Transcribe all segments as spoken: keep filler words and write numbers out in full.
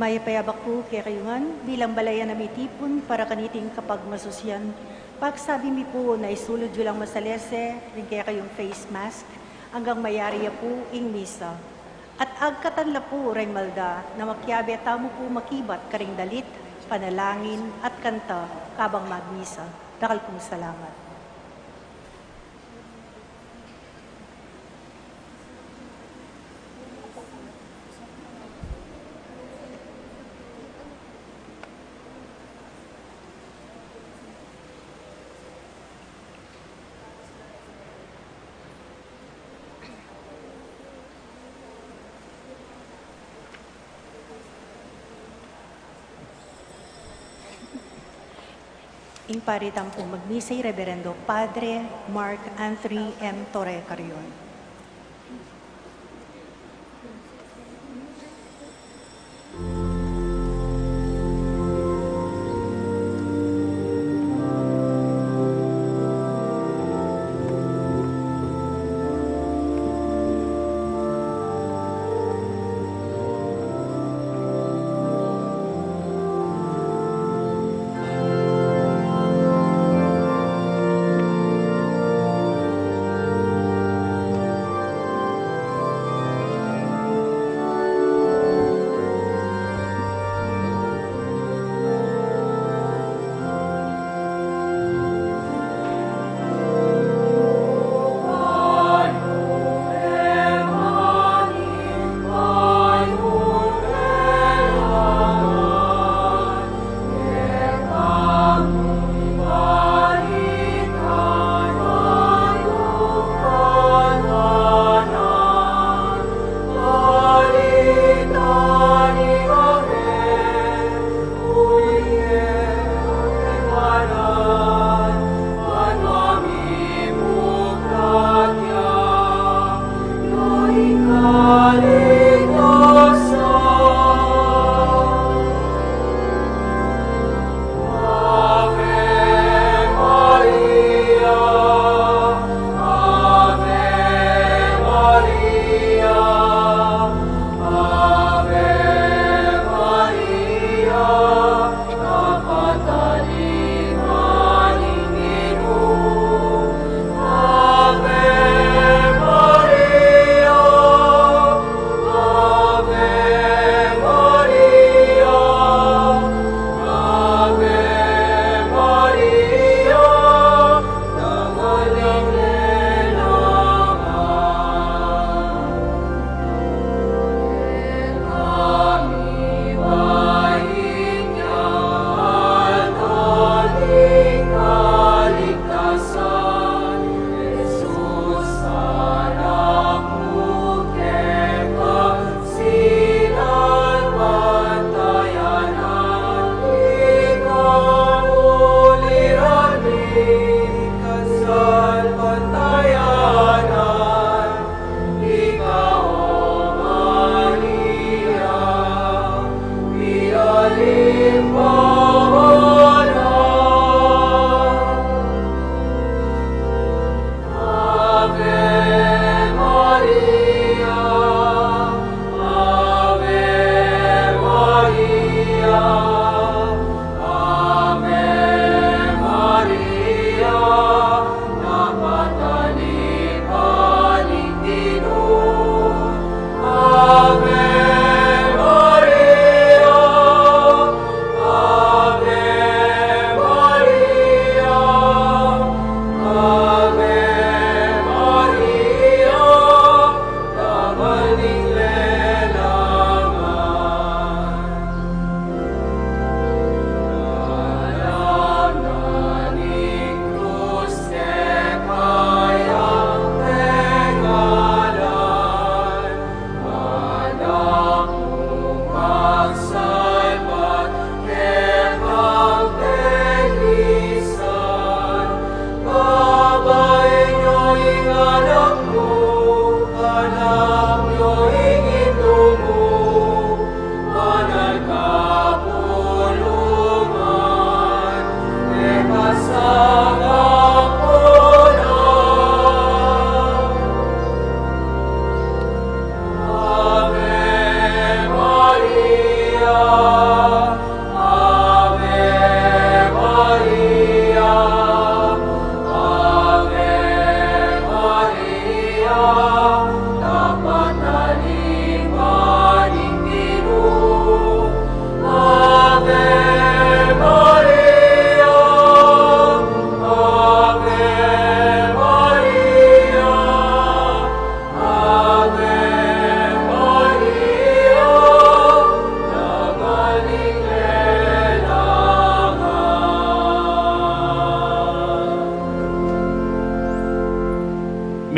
Mayap a abak pu kekayu ngan, bilang balayan a mitipun para kaniting kapagmasusyan, pagsabi mi pu na isulud yu lang masalese ring kekayung face mask, anggang mayari ya pu ing misa. At agkatan la pu reng malda na makiabe tamu pu makibat karing dalit, panalangin, at kanta kabang magmisa. Dakal pung salamat. Ing pari tamu pung magmisa i Reberendo Padre Mark Anthony M. Torre Carrion.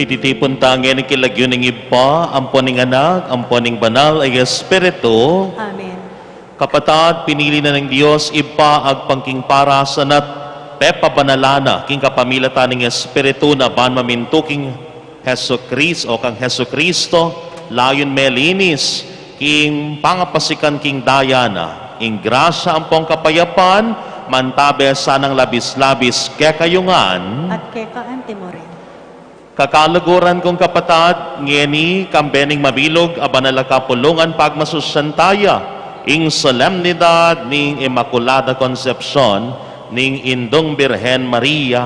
Ititipun ta ngeni king lagyu ning Ibpa, ampo ning Anak, ampo ning Banal a Espiritu. Amen. Kapatad, pinili na ning Dios Ibpa agpang king parasan at pepabanalan na king kapamilatan ning Espiritu na ban mamintu king Jesucristo o kang Jesucristo, layun melinis king pangapasikan king daya na. Ing grasya ampong kapayapan mantabe sanang labis-labis kekayu ngan. At keka anti mo rin. Kakaluguran kung kapatad, ngeni kambe ning mabilug a banal a kapulungan pagmasusyan taya ing solemnidad ning Inmaculada Concepcion ning Indung Birhen Maria,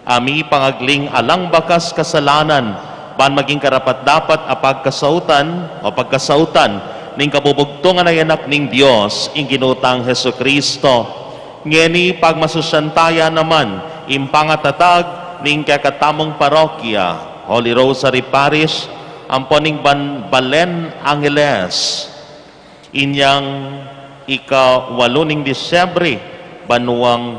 a mipangagling alang bakas kasalanan, ban maging karapat-dapat a pagkasautan o pagkasautan ning kabubugtungan a Anak ning Dios, ing Ginu tang Jesucristo. Ngeni pagmasusyan taya naman ing pangatatag ning kekatamung parokya, Holy Rosary Parish, ampo ning ban-, Balen Angeles, inyang ikawalu ning Disyembre, banuang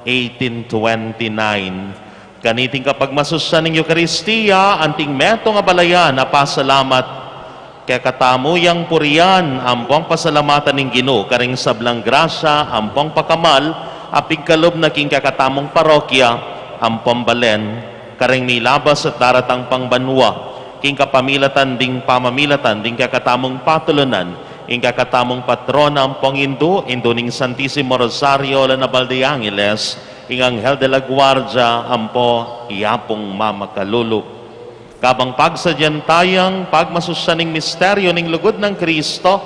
eighteen twenty-nine. Kaniting kapagmasusyan ning Eukaristia, anting metung a balayan a pasalamat kekatamu yang purian ampong pasalamatan ning Ginu karing sablang grasya ampong pakamal a pigkalub na king kekatamung parokya ampong balen, karing milabas at daratang pang banua, king kapamilatan ding pamamilatan ding kekatamung patulunan, ing kekatamung patrona ampong Indu, Indu ning Santisimo Rosario, Lana Valdeangeles, ing Anghel de la Guardia ampo yapung mamakalulu. Kabang pagsadyan tayang pagmasusyan ning misteryo ning lugud nang Kristo,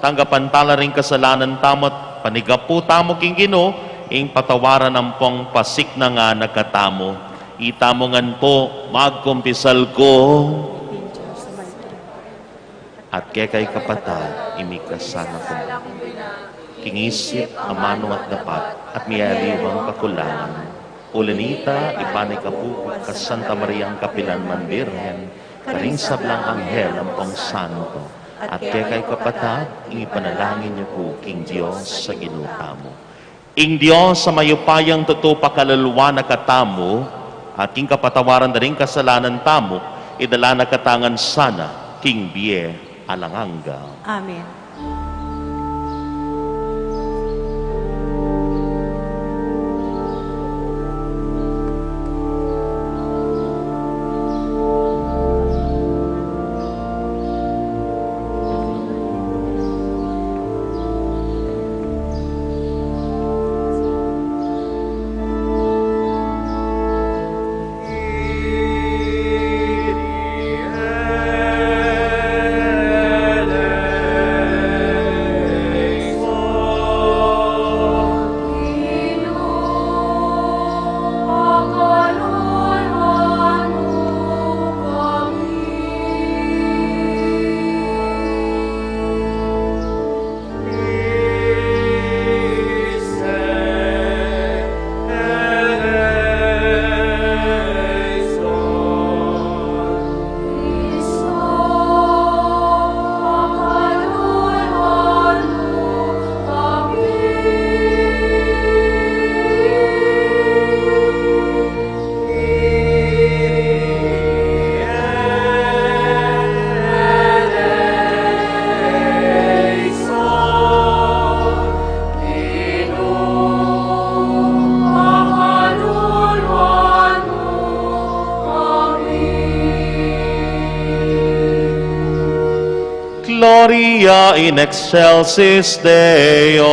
tanggapan tala ring kasalanan tamu at panigapu tamu king Ginu, ing patawaran ampong pasiknangan na katamu. Itamu ngan pu magkumpisal ku. At kekay kapatad, ing mikasala ku king isip, amanu at dapat, at miyaliwang kakulangan. Uli na nita, ipanikapu ku kang Santa Mariang kapilan man Birhen, karing sablang anghel ampong santo, at kekay kapatad, ing ipanalangin yu ku king Dios a Ginu tamu. Ing Dios a mayupayang tutu pakaluluan na katamu, at king kapatawaran da ring kasalanan tamu, idala na kata ngan sana king bie alang angga. Amen. Gloria in excelsis Deo.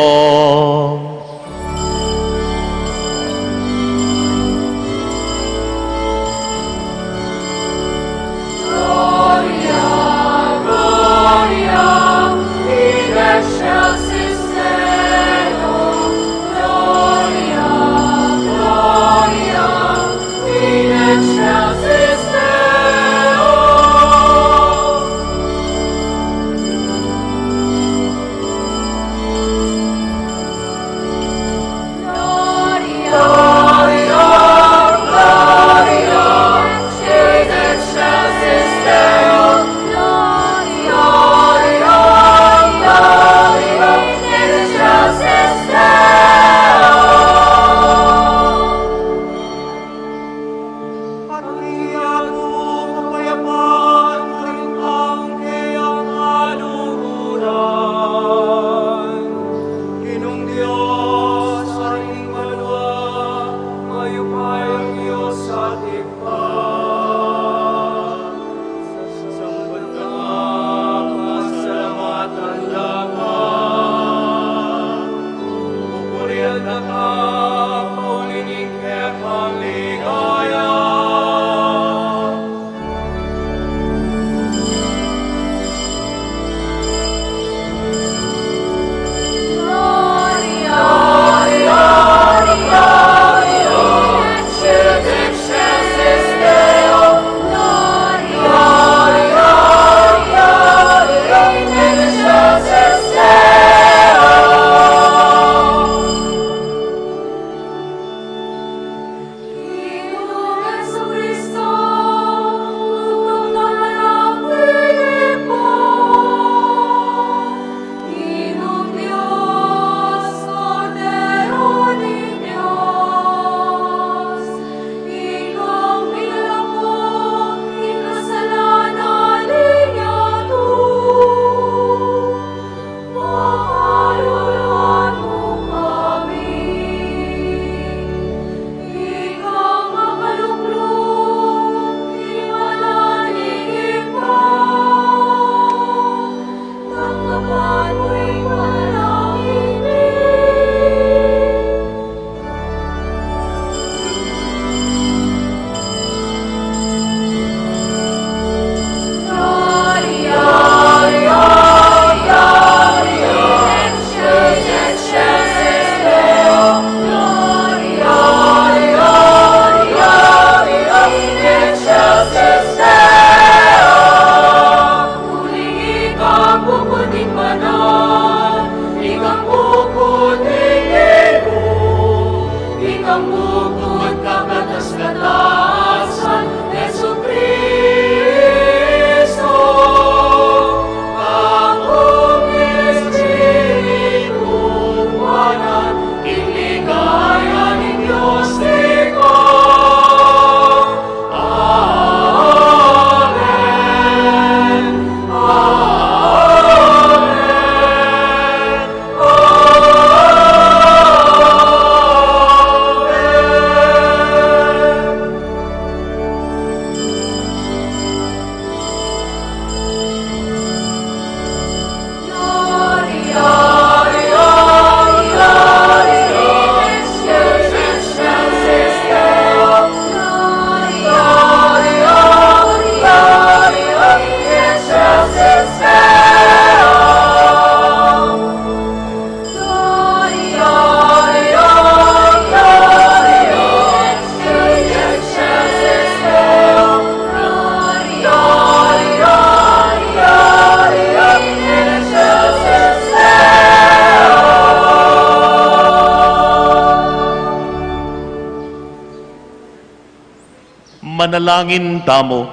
Manalangin tamu.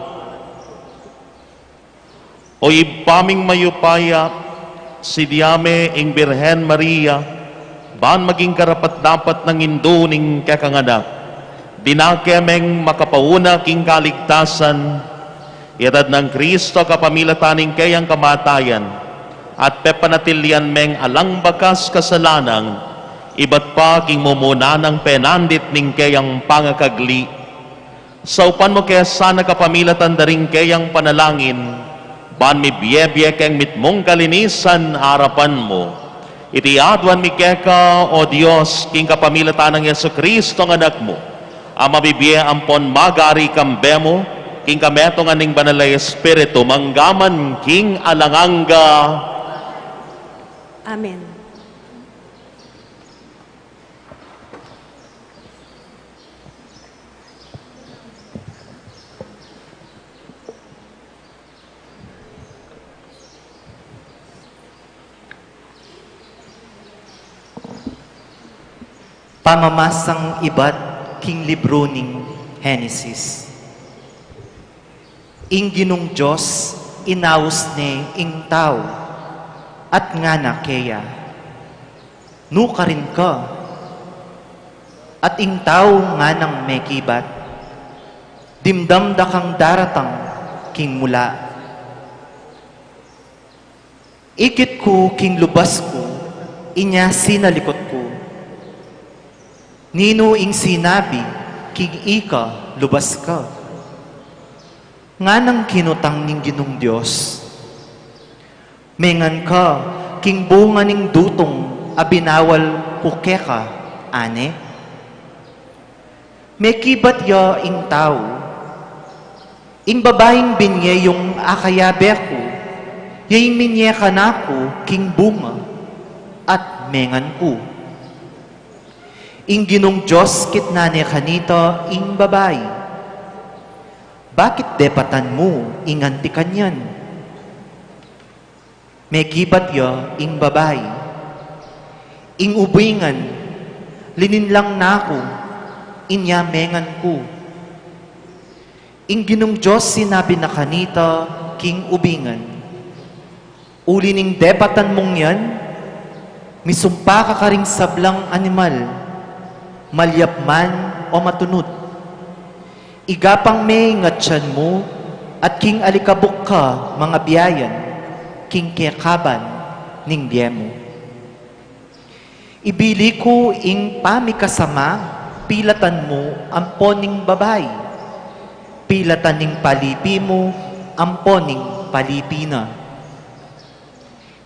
O Ibpa ming mayupaya, sinabi me ing Birhen Maria, ban maging karapat-dapat nang indu ning kekang anak, dinake meng makapauna king kaligtasan. Itad nang Kristo kapamilatan ning keyang kamatayan, at pepanatilian meng alang bakas kasalanan, ibat pa king mumuna nang penandit ning keyang pangakagli. Saupan mu ke sana kapamilatan da ring keyang panalangin, ban mibie-bie keng mitmung kalinisan arapan mu. Iti aduan mi keka, O Dios, king kapamilatan nang Jesucristo nga Anak mu, a mabibie ampon magari kambe mu, king kametungan ning Banal a Espiritu, mangga man king alang angga. Amen. Pamamasang ibat king libru ning Henesis. Ing Ginung Dios inaus ne ing tau, at ngana keya, "Nukarin ka?" At ing tau nganang mekibat, "Dimdam da kang daratang king mula." Ikit ku king lubas ku, inya sinalikut ku, "Ninu ing sinabi king ika lubas ka?" Nganang kinutang ning Ginung Dios, "Mengan ka king bunga ning dutung a binawal ku keka, ane?" Mekibat ya ing tau, "Ing babaing binie yung akayabe ku, ya ing minie kanaku king bunga, at mengan ku." Ing Ginung Dios kitnan ne kanita ing babai, "Bakit depatan mu ing anti kanyan?" Mekibat ya ing babai, "Ing ubingan, lininlang na ku, inya mengan ku." Ing Ginung Dios sinabi na kanita king ubingan, "Uli ning depatan mung yan, misumpa ka karing sablang animal, malyap man o matunud. Igapang me ing atian mu, at king alikabuk ka mangabiayan king kekaban ning bie mu." Ibili ku ing pamikasama pilatan mu ampo ning babai, pilatan ning palipi mu ampo ning palipi na.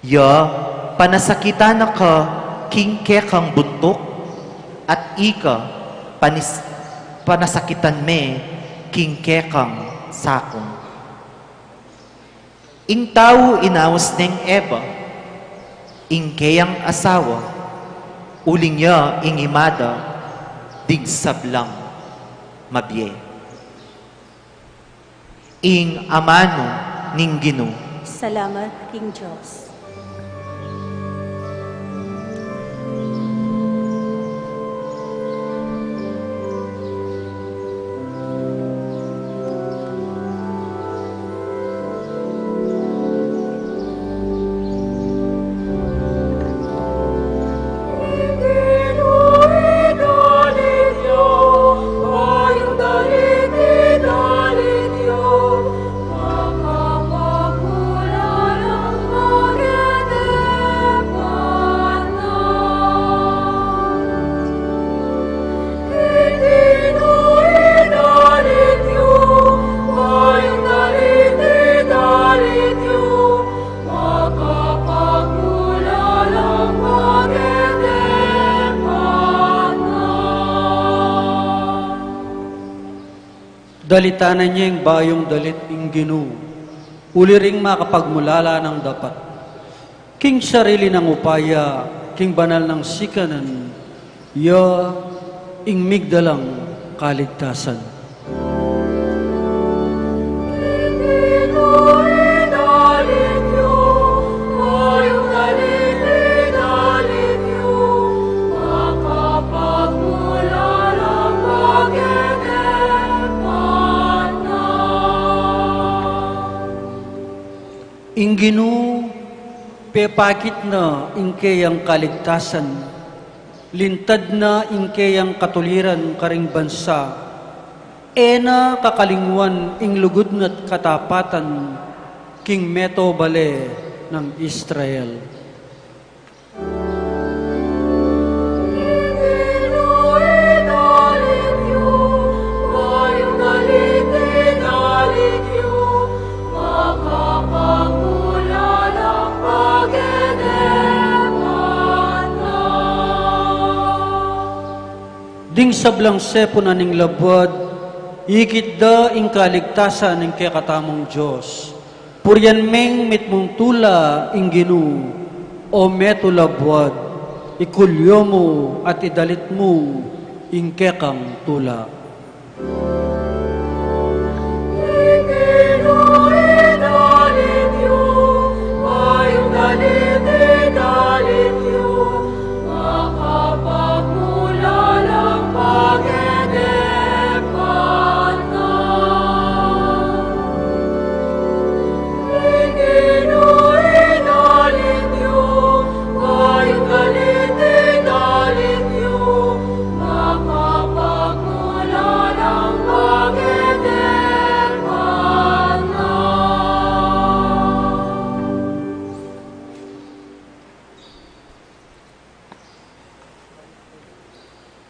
Ya panasakitan na ka king kekang buntuk, at ika panis-, panasakitan me king kekang sakung. Ing tau inaus neng Eva, ing keyang asawa, uling ya ing imada ding sablang mabie. Ing amanu ning Ginu. Salamat king Dios. Dalitanan ye ing bayung dalit ning Ginu, uli ring makapagmulala nang dapat. King sarili nang upaya, king banal nang sikanan, ya ing migdalang kaligtasan. Ginu, pepakit na ing keyang kaligtasan, lintad na ing keyang katuliran karing bansa, e na kakalingwan ing lugud na't katapatan king meto bale nang Israel. Ding sablang sepunan ning labuad, ikit da ing kaligtasan ning kekatamung Dios. Purian meng mitmung tula ing Ginu, o meto labuad, ikulyo mu at idalit mu ing kekang tula.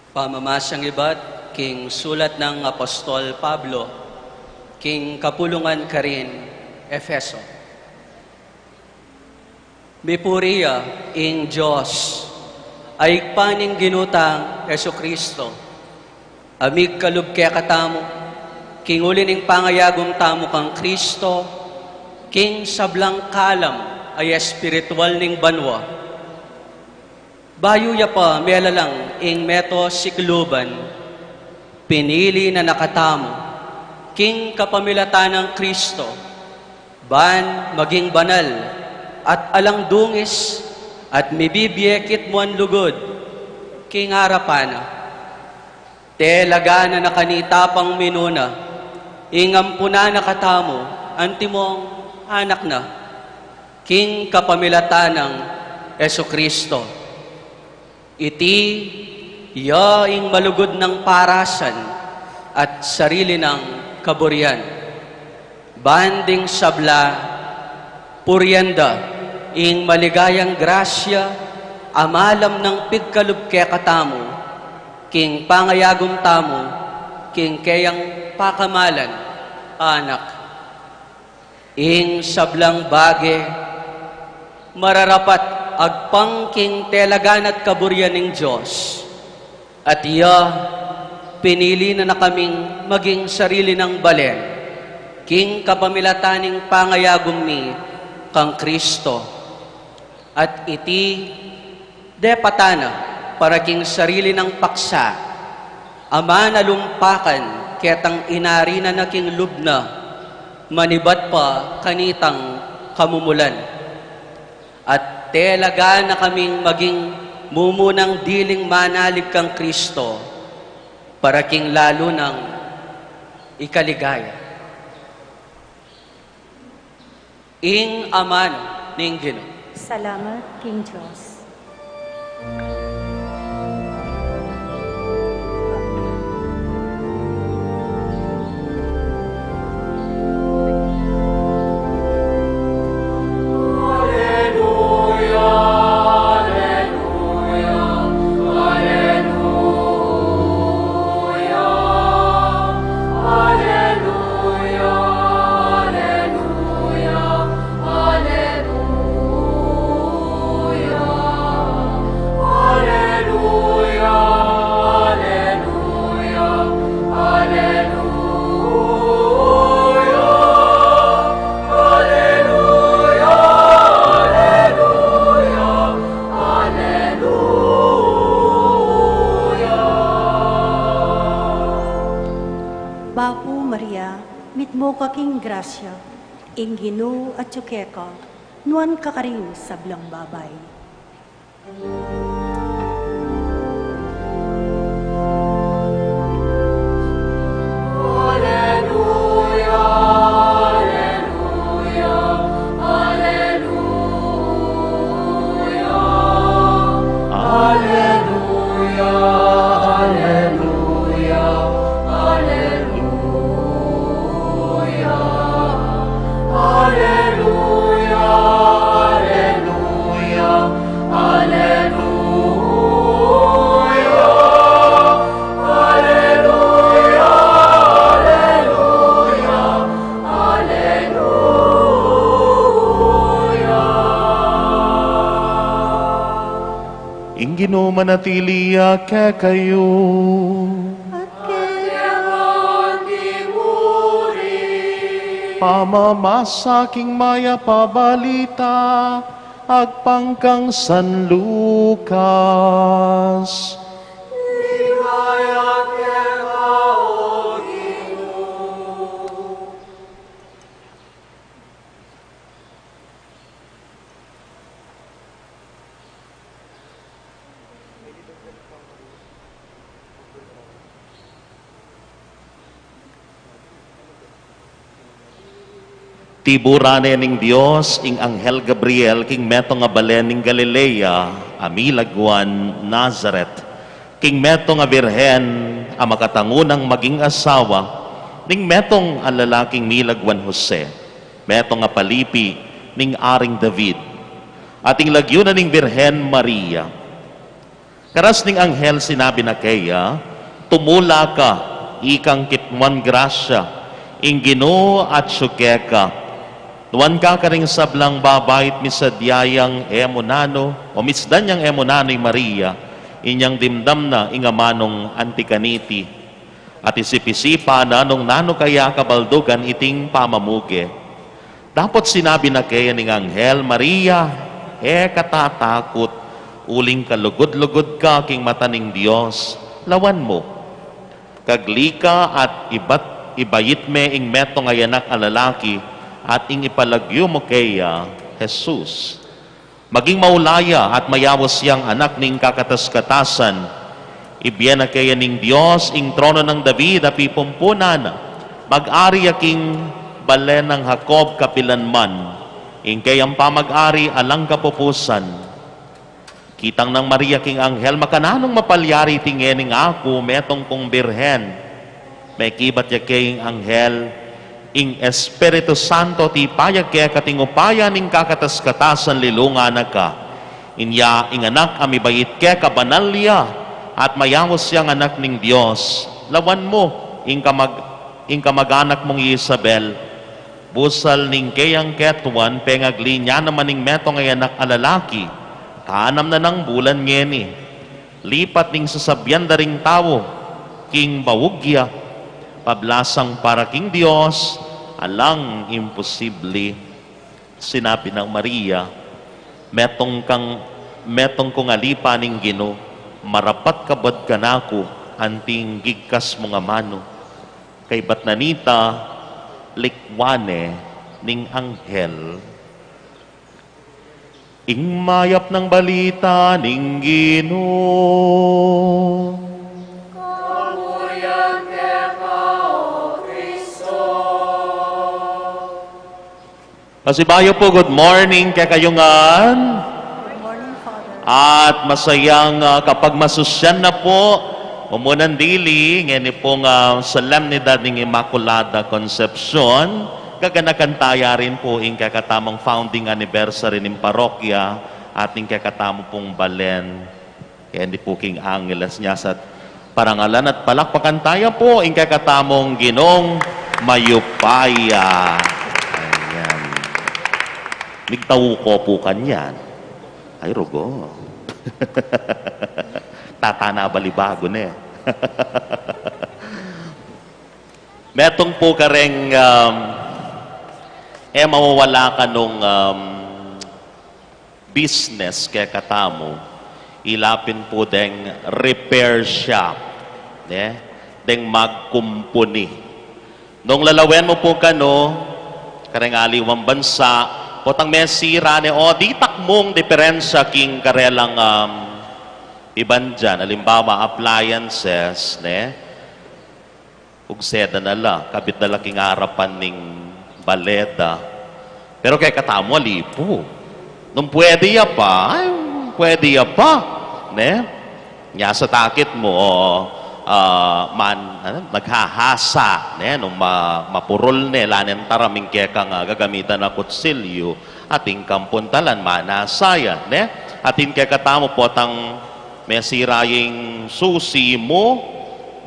Pamamasang ibat king sulat nang Apostol Pablo king kapulungan karin Efeso. Mipuri ya ing Dios, a Ibpa ning Ginu tang Jesucristo, a migkalub kekatamu king uli ning pangayagum tamu kang Kristo king sablang kalam a espiritual ning banua. Bayu ya pa melalang ing meto sikluban, pinili na na katamu king kapamilatan nang Kristo, ban maging banal at alang dungis at mibibie kitmuan lugud king arapan na. Talaga na na kanita pang minuna ing ampunan na katamu antimong anak na, king kapamilatan nang Jesucristo. Iti ya ing malugud nang parasan at sarili nang kaburian. Ban ding sabla, purian da ing maligayang grasya a malam nang pigkalub kekatamu king pangayagum tamu king keyang pakamalan a Anak. Ing sablang bage, mararapat agpang king talaga na't kaburian ning Dios. At iya, pinili na na kaming maging sarili nang balen king kapamilatan ning pangayagum mi kang Kristo. At iti depatan na para king sarili nang paksa, a manalumpakan ketang inari na na king lub na, manibat pa kanitang kamumulan. At talaga na kaming maging mumunang diling manalig kang Kristo, para king lalu nang ikaligaya. Ing amanu ning Ginu. Salamat king Dios. Bapu Maria, mitmu ka king grasya, ing Ginu atyu keka, nuan ka karing sablang babai. Ing Ginu manatili ya kekayu. At kekayu rin. Pamamasa king mayap a balita agpang kang San Lucas. Ligaya keka, O Ginu. Tiburan ne ning Dios ing anghel Gabriel king metung a balen ning Galilea, a milagwan Nazaret, king metung a birhen a makatangu nang maging asawa ning metung a lalaking milagwan Jose, metung a palipi ning Aring David. At ing lagyu na ning Birhen Maria. Karas ning anghel sinabi na keya, "Tumula ka, ikang kitmuan grasya, ing Ginu atyu keka. Nuan ka karing sablang babait, misadya yang e mu nanu, o misdan yang e mu nanu i Maria, inyang dimdam na ing amanung anti kaniti. At isip-isipan na nung nanu kaya kabaldugan iting pamamuge." Dapot sinabi na keya ning anghel, "Maria, e ka tatakut, uling kalugud-lugud ka king mata ning Dios. Lawan mu, kagli ka at ibat-, ibait me ing metung a anak a lalaki, at ing ipalagyu mu keya, Jesus. Maging maula ya at mayaus yang anak ning kakatas-katasan. Ibie na keya ning Dios ing trono nang David a pipumpunan na. Mag-ari ya king balen nang Jacob kapilanman. Ing keyang pamag-ari alang kapupusan." Kitang nang Maria king anghel, "Makananung mapalyari iti ngening aku, metung kung birhen?" Mekibat ya keng anghel, "Ing Espiritu Santo tipa ya keka, at ing upaya ning kakatas-katasan lilungan na ka. Inya ing anak a mibait keka banal ya, at mayaus yang anak ning Dios. Lawan mu, ing kamag-, ing kamag-anak mung Isabel, busal ning keyang ketwan, pengagli na naman ing metung a anak a lalaki, kanam na nang bulan ngeni. Lipat ning sasabian da ring tau king baug ya, pablasang para king Dios, alang imposibli." Sinabi nang Maria, "Metung kang, metung kung alipa ning Ginu, marapat kabud kanaku anting gigkas mung amanu." Kaybat na nita, likwan ne ning anghel. Ing mayap nang balita ning Ginu. Kaluguran keka, O Kristo. Pasibayu pu, good morning kekayu ngan. Good morning, Father. At masayang, ah, kapagmasusyan na pu, mumunan dili, ngeni pung, ah, solemnidad ning Inmaculada Concepcion, gaganakan taya rin pu ing kekatamung founding anniversary ning parokya at ning kekatamu pung balen. Keni pu king Angeles nya sa parangalan at palakpakan taya pu ing kekatamung Ginung mayupaya. Ayan. Migtau ko pu kanyan. Ay, rugo. Tatana balibagu ne. Metung pu kareng, um, e mawawala kanung, um, business kekatamu, ila pin pu deng repair shop, ne? Deng magkumpuni. Nung lalawen mu pu kanu, kareng aliwang bansa, potang mesira ne, o ditak mung diperensya king karelang, um, iban dyan, alimbawa, appliances, ne? Ugse da na la, kabit da la king arapan ning bale da. Pero kekatamu ali pu. Nung pwede ya pa, ay, pwede ya pa, ne? Nya sa takit mu, o, ah, man, ano, naghahasa, ne? Nung ma-, mapurul ne, la nen taram ing kekang gagamitan a kutsilyu, atin kang puntalan, manasa ya, ne? Atin kekatamu potang mesira ya ing susi mu,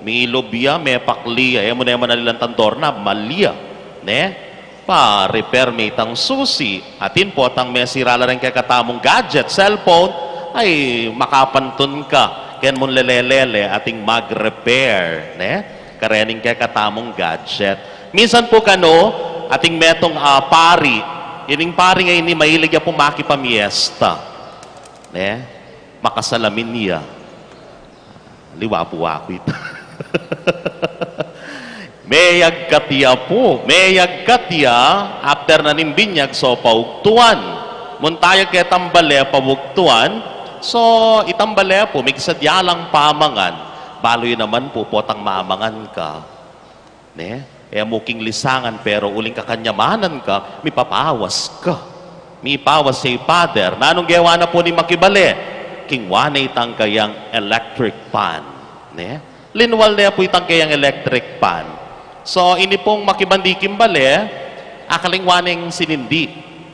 milub ya, mepakli ya, e mu ne man alilan tang doorknob, mal ya, ne? Pa-repair me itang susi, atin potang mesira la reng kekatamung gadget, cellphone, Ay, makapantun ka, ken mung lele-lele, atin mag-repair, ne? Karening kekatamung gadget. Minsan pu kanu, atin metung, ah, pari. Ining pari ngeni mahilig ya pu makipamiesta. Ne? Makasalamin ya. Liwa pu aku ita. Meyagkat ya pu, meyagkat ya, after na ning binyag, so paugtuan. Munta ya ketang bale paugtuan, so itang bale pu, migsadya lang pamangan. Balu yu naman pu, potang mamangan ka. Ne? E mu king lisangan, pero uling kakanyamanan ka, mipapawas ka. Mipawas ya i Father. Nanung gewa na pu ning makibale? Kingwa ne itang kayang electric fan. Ne? Linwal ne pu itang kayang electric fan. So, ini pung makibandi king bale, akalingwa neng sinindi.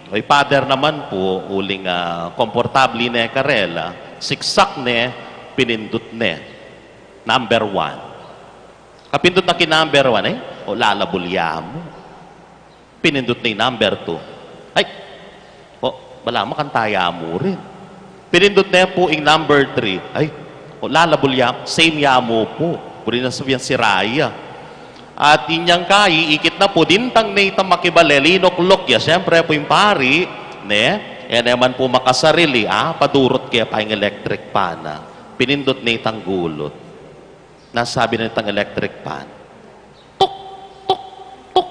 O, i Father naman pu, uling, ah, komportable ne karela, siksak ne, pinindut ne. Number one. Kapindut na king number one, e, o, lalabul ya mu. Pinindut ne ing number two. Ay, o, balamu makanta ya mu rin. Pinindut ne pu ing number three. Ay, o, lalabul ya, same ya mu pu. Buri nang sabian sira ya. At inyang kayi, ikit na pu, dintang ne itang makibale, linukluk ya. Siyempre pu ing pari, ne? E ne man pu makasarili, ah, padurut ke pa ing electric fan, ah. Pinindut ne itang gulut. Nasabi na nitang electric fan, "Tuk, tuk, tuk."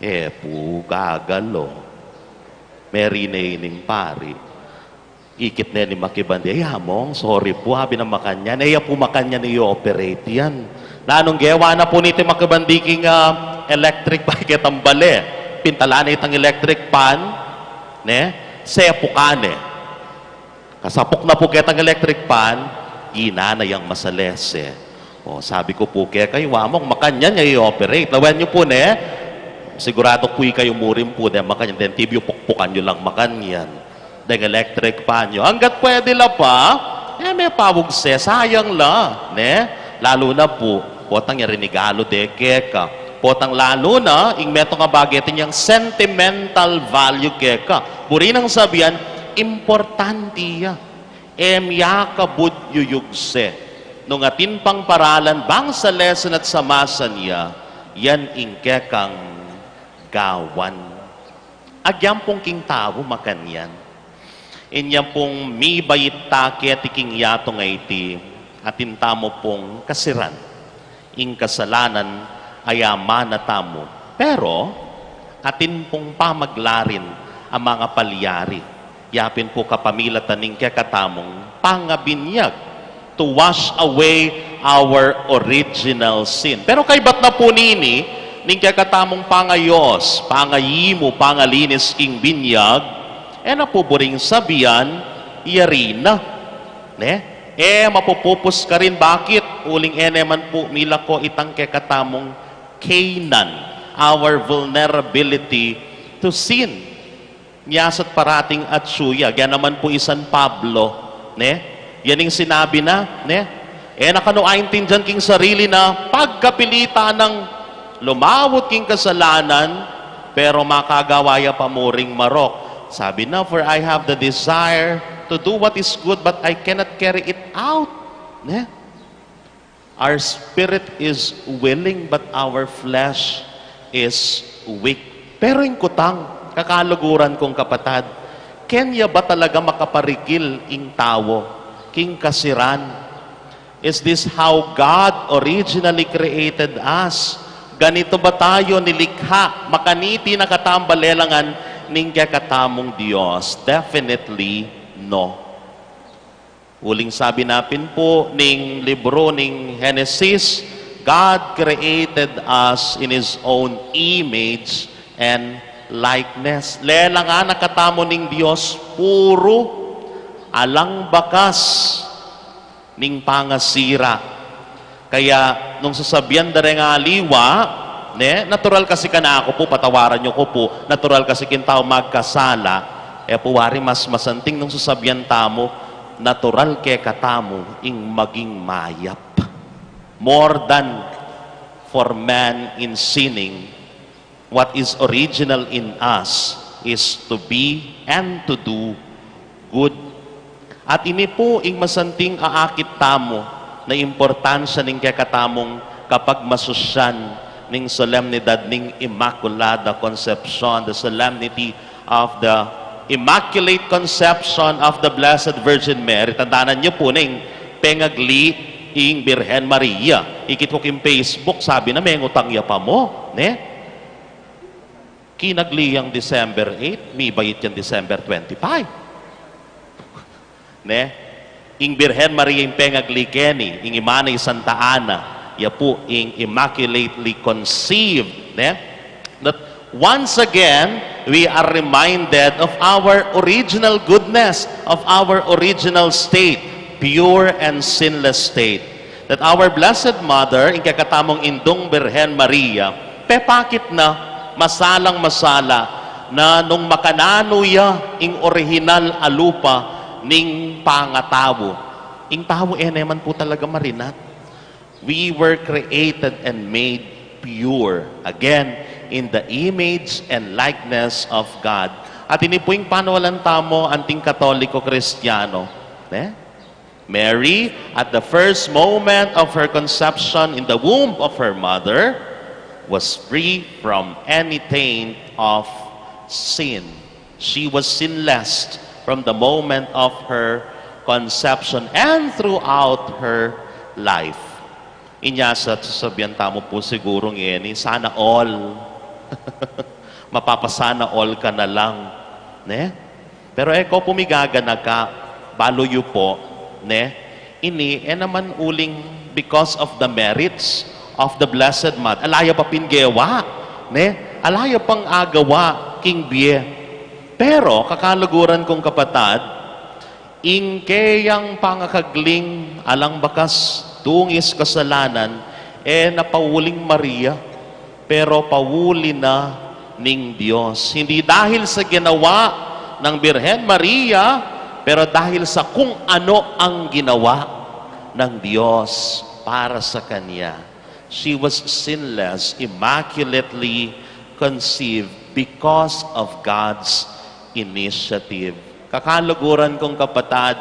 E pu gagalo. Merine ining pari. Ikit ne ning makibandi, "Ay, among, sorry pu, abi nang makanyan. E ya pu makanyan i-operate yan." Nanung gewa na pu niti makibandi king, ah, electric fan ketang bale? Pintalan ne itang electric fan, ne? Sepukan ne. Kasapuk na pu ketang electric fan, ina na yang masalese. O, sabi ku pu kekayu, "Among, makanyan ya i-operate." Lawen yu pu ne, siguradu pu ikayu mu rin pu, deng makanyan, deng tibi yu pukpukan yu lang makanyan. Deng electric fan yu. Anggat pwede la pa, e, me paugse, sayang la, ne? Lalu na pu, potang ya rinigalu de keka. Potang lalu na, ing metung a bage atin yang sentimental value keka. Buri nang sabian, importante ya. E mu ya kabud yuyugse. Nung atin pang paralan bang salesen at samasan ya, yan ing kekang gawan. Agyang pung king tau makanyan. Inya pung mibait ta keti king yatung a iti, atin tamu pung kasiran. Ing kasalanan a amanu tamu. Pero, atin pung pamaglarin a mangapalyari. Ya pin pu kapamilatan ning kekatamung pangabinyag, to wash away our original sin. Pero kaybat na pu nini, ning kekatamung pangayos, pangayimu, pangalinis king binyag, e na pu buring sabian, yari na. Ne? E mapupupus karin, bakit? Uling e ne man pu milako itang kekatamung Canaan, our vulnerability to sin. Miyasat parating atsu ya, agyan naman pu i San Pablo, ne? Yan ing sinabi na, ne? E na kanu aintindian king sarili na pagkapilitan nang lumawut king kasalanan, pero makagawa ya pa muring marok. Sabi na, "For I have the desire to do what is good, but I cannot carry it out." Ne? Our spirit is willing, but our flesh is weak. Pero ing kutang, kakaluguran kung kapatad, kenya ba talaga makaparikil ing tau king kasiran? Is this how God originally created us? Ganito ba tayo nilikha? Makaniti na katang balelangan ning kekatamung Dios? Definitely no. Uling sabi na pin pu ning libru ning Genesis, "God created us in His own image and likeness." Lelangan na katamu ning Dios puru, alang bakas ning pangasira. Kaya nung sasabian da reng aliwa, ne, natural kasi kanaku pu, patawaran yu ku pu, natural kasi king tau magkasala, e pu wari mas masanting nung sasabian tamu, natural kekatamu ing maging mayap. More than for man in sinning, what is original in us is to be and to do Good. At ini pu ing masanting aakit tamu na importansya ning kekatamung kapagmasusyan ning solemnidad ning Immaculada Concepcion, the solemnity of the Immaculate Conception of the Blessed Virgin Mary. Tandanan yu pu ning pengagli ing Birhen Maria. Ikit ku king Facebook, sabi na mengutang ya pa mu, ne? Kinagli yang December eight, mibait yang December twenty-five. Ne? Ing Birhen Maria ing pengagli keni, ing ima na i Santa Ana, ya pu ing immaculately conceived, ne? That once again, we are reminded of our original goodness, of our original state, pure and sinless state. That our Blessed Mother, ing kekatamung Indung Birhen Maria, pepakit na, masalang masala, na nung makananu ya ing orihinal a lupa ning pangatau. Ing tau e ne man pu talaga marinat. We were created and made pure. Again, in the image and likeness of God. At ini pu ing paniwalan tamu anting Katoliko Kristiyano. Ne? Mary, at the first moment of her conception in the womb of her mother, was free from any taint of sin. She was sinless from the moment of her conception and throughout her life. Inya sa, sasabian tamu pu siguru ngeni, sana all. Mapapasana all ka na lang. Ne? Pero e ko pu migaganaka, balu yu pu, ne? Ini, e naman uling because of the merits of the Blessed Mother. Ala ya pa pin gewa, ne? Ala ya pang agawa king bie. Pero, kakaluguran kung kapatad, ing keyang pangakagling alang bakas dungis kasalanan, e na pauli ning Maria, pero pauli na ning Dios. Hindi dahil sa ginawa ng Birhen Maria, pero dahil sa kung ano ang ginawa ng Dios para sa kanya. She was sinless, immaculately conceived because of God's initiative. Kakaluguran kung kapatad,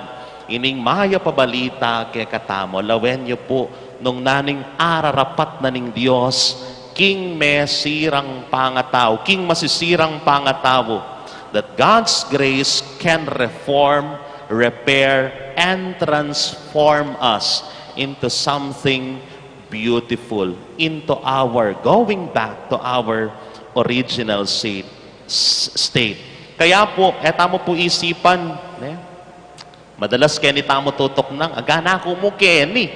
ining mayap a balita kekatamu, lawen yu pu, nung naning ararapat na ning Dios king mesirang pangatau, king masisirang pangatau, that God's grace can reform, repair, and transform us into something beautiful, into our going back to our original state, s-, state. Kaya pu, e tamu pu isipan, ne? Madalas keni tamu tutuknang, "Angga na ku mu keni,"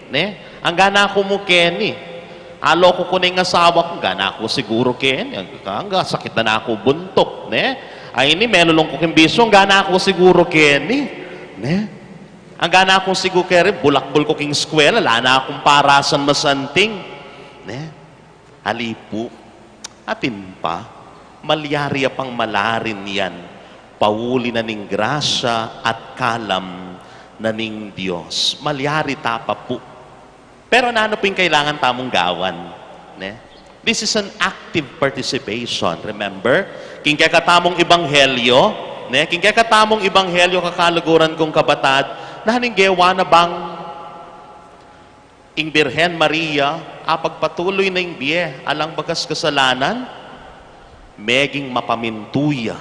ne? "Angga na ku mu keni. Aloku ku ne ing asawa ku, angga na ku siguru keni. Angga, sakit na na ku buntuk," ne? "Ay, ini, melulung ku king bisyu, angga na ku siguru keni," ne? "Angga na ku siguru keni, bulakbul ku king eskwela, ala na kung parasan masanting," ne? Ali pu, atin pa, malyari ya pang malarin yan, pauli na ning grasya at kalam na ning Dios. Malyari ta pa pu. Pero nanu pu ing kailangan tamung gawan, ne? This is an active participation, remember? King kekatamung ebanghelyo, ne? King kekatamung ebanghelyo, kakaluguran kung kapatad, naning gewa na bang ing Birhen Maria, apagpatuloy na ing bie alang bakas kasalanan, meging mapamintu ya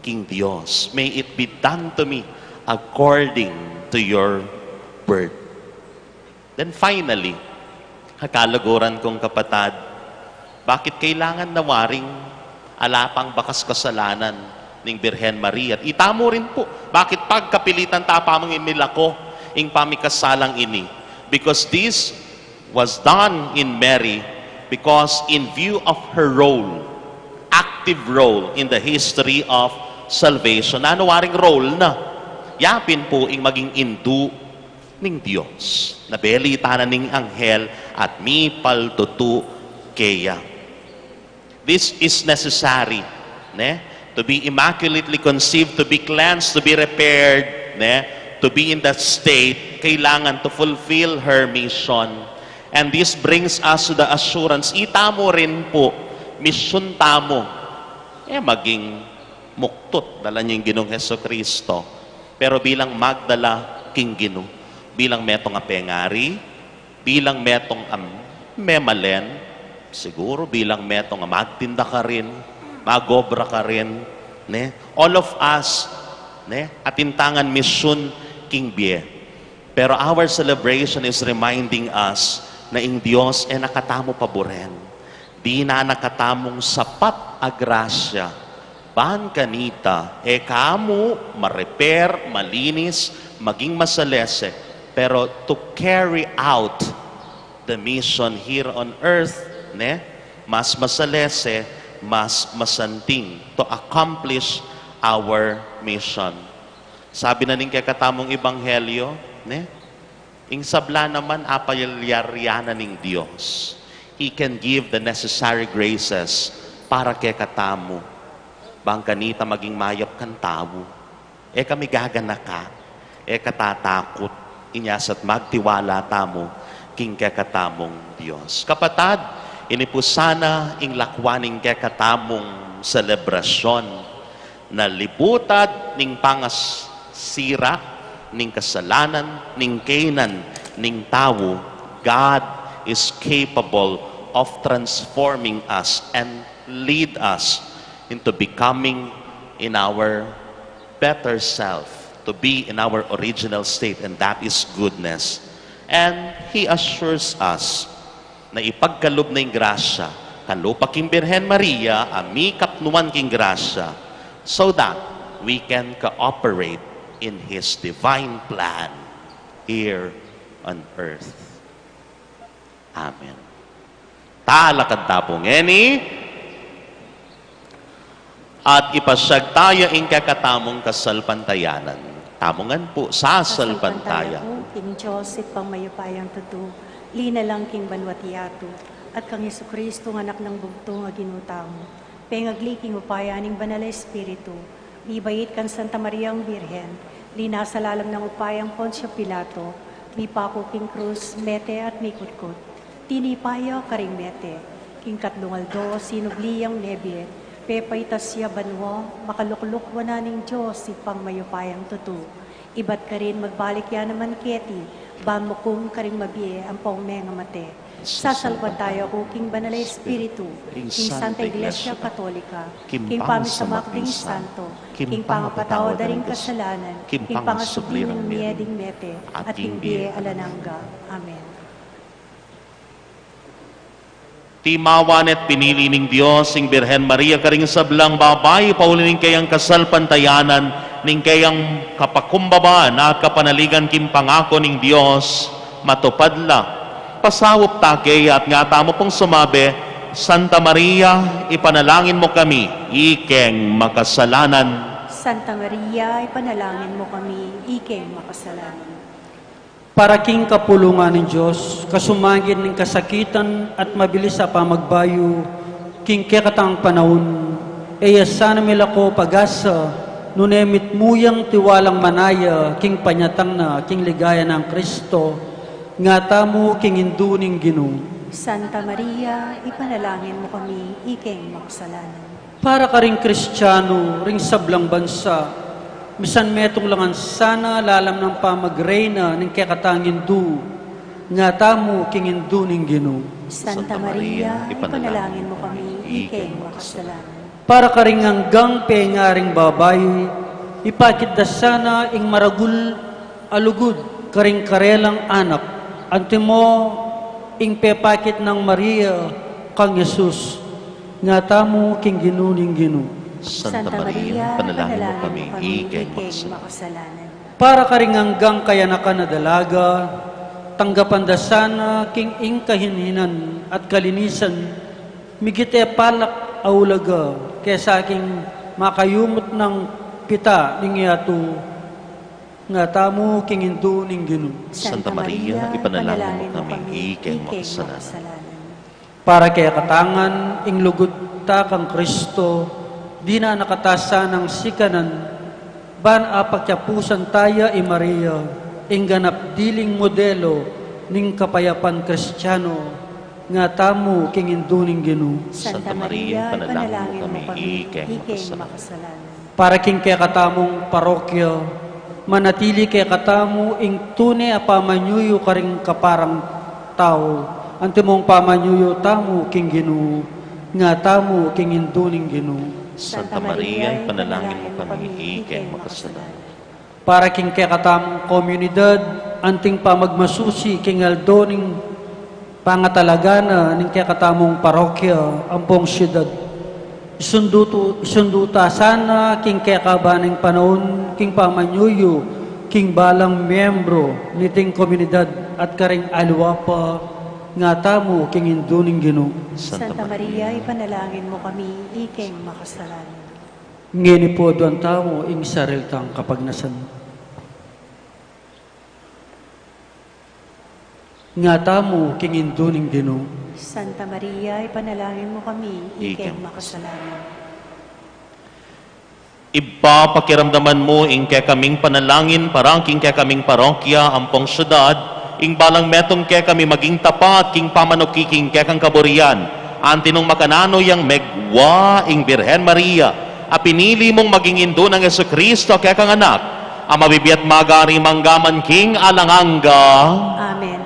king Dios. "May it be done to me according to your word." Then finally, kakaluguran kung kapatad, bakit kailangan na waring ala pang bakas kasalanan ning Birhen Maria? Itamu rin pu, bakit pagkapilitan ta pa mang imilako ing pamikasalang ini? Because this was done in Mary, because in view of her role, active role in the history of salvation. Nanu waring role na? Ya pin pu ing maging indu ning Dios. Nabeli tana ning anghel at mipaltutu keya. This is necessary, ne? To be immaculately conceived, to be cleansed, to be repaired, ne? To be in that state, kailangan to fulfill her mission. And this brings us to the assurance, itamu rin pu, misyun tamu. E maging muktut, dala ning Ginung Jesucristo. Pero bilang magdala king Ginu, bilang metung a pengari, bilang metung a memalen, siguru bilang metung a magtinda karin, magobra karin, ne? All of us, ne? Atin tang misyun king bie. Pero our celebration is reminding us na ing Dios e na katamu paburen. Dinan na katamung sapat a grasya. Ban kanita, e kamu ma-repair, malinis, maging masalese, pero to carry out the mission here on earth, ne? Mas masalese, mas masanting to accomplish our mission. Sabi na ning kekatamung ebanghelyo, ne? Ing sabla naman apalyari na ning Dios. He can give the necessary graces para kekatamu. Bang kanita maging mayap kang tau. E kami gaganaka, e katatakut, inya sa't magtiwala tamu king kekatamung Dios. Kapatad, ini pu sana ing lakwan ning kekatamung selebrasyon. Na libutad ning pangasira, ning kasalanan, ning kainan ning tau, God is capable of transforming us and lead us into becoming in our better self, to be in our original state, and that is goodness. And He assures us na ipagkalub na ing grasya kalupa king Birhen Maria a mikapnuan king grasya, so that we can cooperate in His divine plan here on earth. Amen. Talakad ta pu ngeni at ipasyag taya ing kekatamung kasalpantayanan. Tamu ngan pu, sasalpantaya ku king Dios, Ibpang mayupayang tutu, linalang king banua't yatu, at kang Jesucristo, Anak nang bugtung a Ginu tamu, pengagli king upaya ning Banal a Espiritu, mibait kang Santa Mariang Birhen, linasa lalam nang upayang Poncio Pilato, mipaku king krus, mete at mikutkut. Tinipa ya karing mete, king katlung aldo sinubli yang mebie, pepaitas ya banua, makalukluk wanan ning Dios Ibpang mayupayang tutu. Ibat karin magbalik ya naman keti, ban mukum karing mabie ampong mengamate. Sasalpantaya ku king Banal a Espiritu, king Santa Iglesia Katolika, king pamisamak ding santo, king pangapatawad da ring kasalanan, king pangasubli ning mie ding mete, at king bie alang angga. Amen. Timawa ne't pinili ning Dios ing Birhen Maria karing sablang babai, pauli ning keyang kasalpantayanan, ning keyang kapakumbabaan at kapanaligan king pangaku ning Dios, matupad la. Pasaup ta keya at nga tamu pung sumabi, Santa Maria, ipanalangin mu kami, ikeng makasalanan. Santa Maria, ipanalangin mu kami, ikeng makasalanan. Para king kapulungan ning Dios, kasumagid ning kasakitan at mabilis a pamagbayu king kekatang panaun, e ya sana milako pag-asa, nune mitmu yang tiwalang manaya king panyatang na king ligaya nang Kristo, nga tamu king Indu ning Ginu. Santa Maria, ipanalangin mu kami, ikeng makasalanan. Para karing Kristiano ring sablang bansa, misan metung la ngan sana lalam nang pamagreyna ning kekatang Indu, nga tamu king Indu ning Ginu. Santa Maria, ipanalangin mu kami, ikeng makasalanan. Para karing anggang pengaring babai, ipakit da sana ing maragul a lugud karing karelang anak, antimo ing pepakit nang Maria kang Jesus, nga tamu king Ginu ning Ginu. Santa Maria, ipanalangin mu kami, ikeng makasalanan. Para karing anggang kayanakan a dalaga, tanggapan da sana king ing kahinhinan at kalinisan, migit e palak a ulaga kesa king makayumut nang pita ning yatu, nga tamu king Indu ning Ginu. Santa Maria, ipanalangin mu kami, ikeng makasalanan. Para kekatang ngan ing lugud ta kang Kristo, dinan na kata sanang sikanan, ban apakyapusan taya i Maria, ing ganap diling modelo ning kapayapan Kristiano, nga tamu king Indu ning Ginu. Santa Maria, ipanalangin mu kami, ikeng makasalanan. Para king kekatamung parokya, Manatili kekatamu ing tune a pamanyuyu karing kaparang tau, antimong pamanyuyu tamu king Ginu, nga tamu king Indu ning Ginu. Santa Maria, ipanalangin mu kami, ikeng makasalanan. Para king kekatamung komunidad, anting pamagmasusi king aldo ning pangatalaga na ning kekatamung parokya ampong syudad. Isundu tu-, isundu ta sana king kekaban ning panaun king pamanyuyu king balang miyembro niting komunidad at karing aliwa pa, nga tamu king Indu ning Ginu. Santa Maria, ipanalangin mu kami, ikeng makasalanan. Ngeni pu aduan tamu ing sarili tang kapagnasan. Nga tamu king Indu ning Ginu. Santa Maria, ipanalangin mu kami, ikeng makasalanan. Ibpa, pakiramdaman mu ing kekaming panalangin para king kekaming parokya ampong syudad, ing balang metung kekami maging tapat king pamanuki king kekang kaburian, anti nung makananu yang megwa ing Birhen Maria, a pinili mung maging indu nang Jesucristo, kekang Anak, a mabibie at magari mangga man king alang angga. Amen.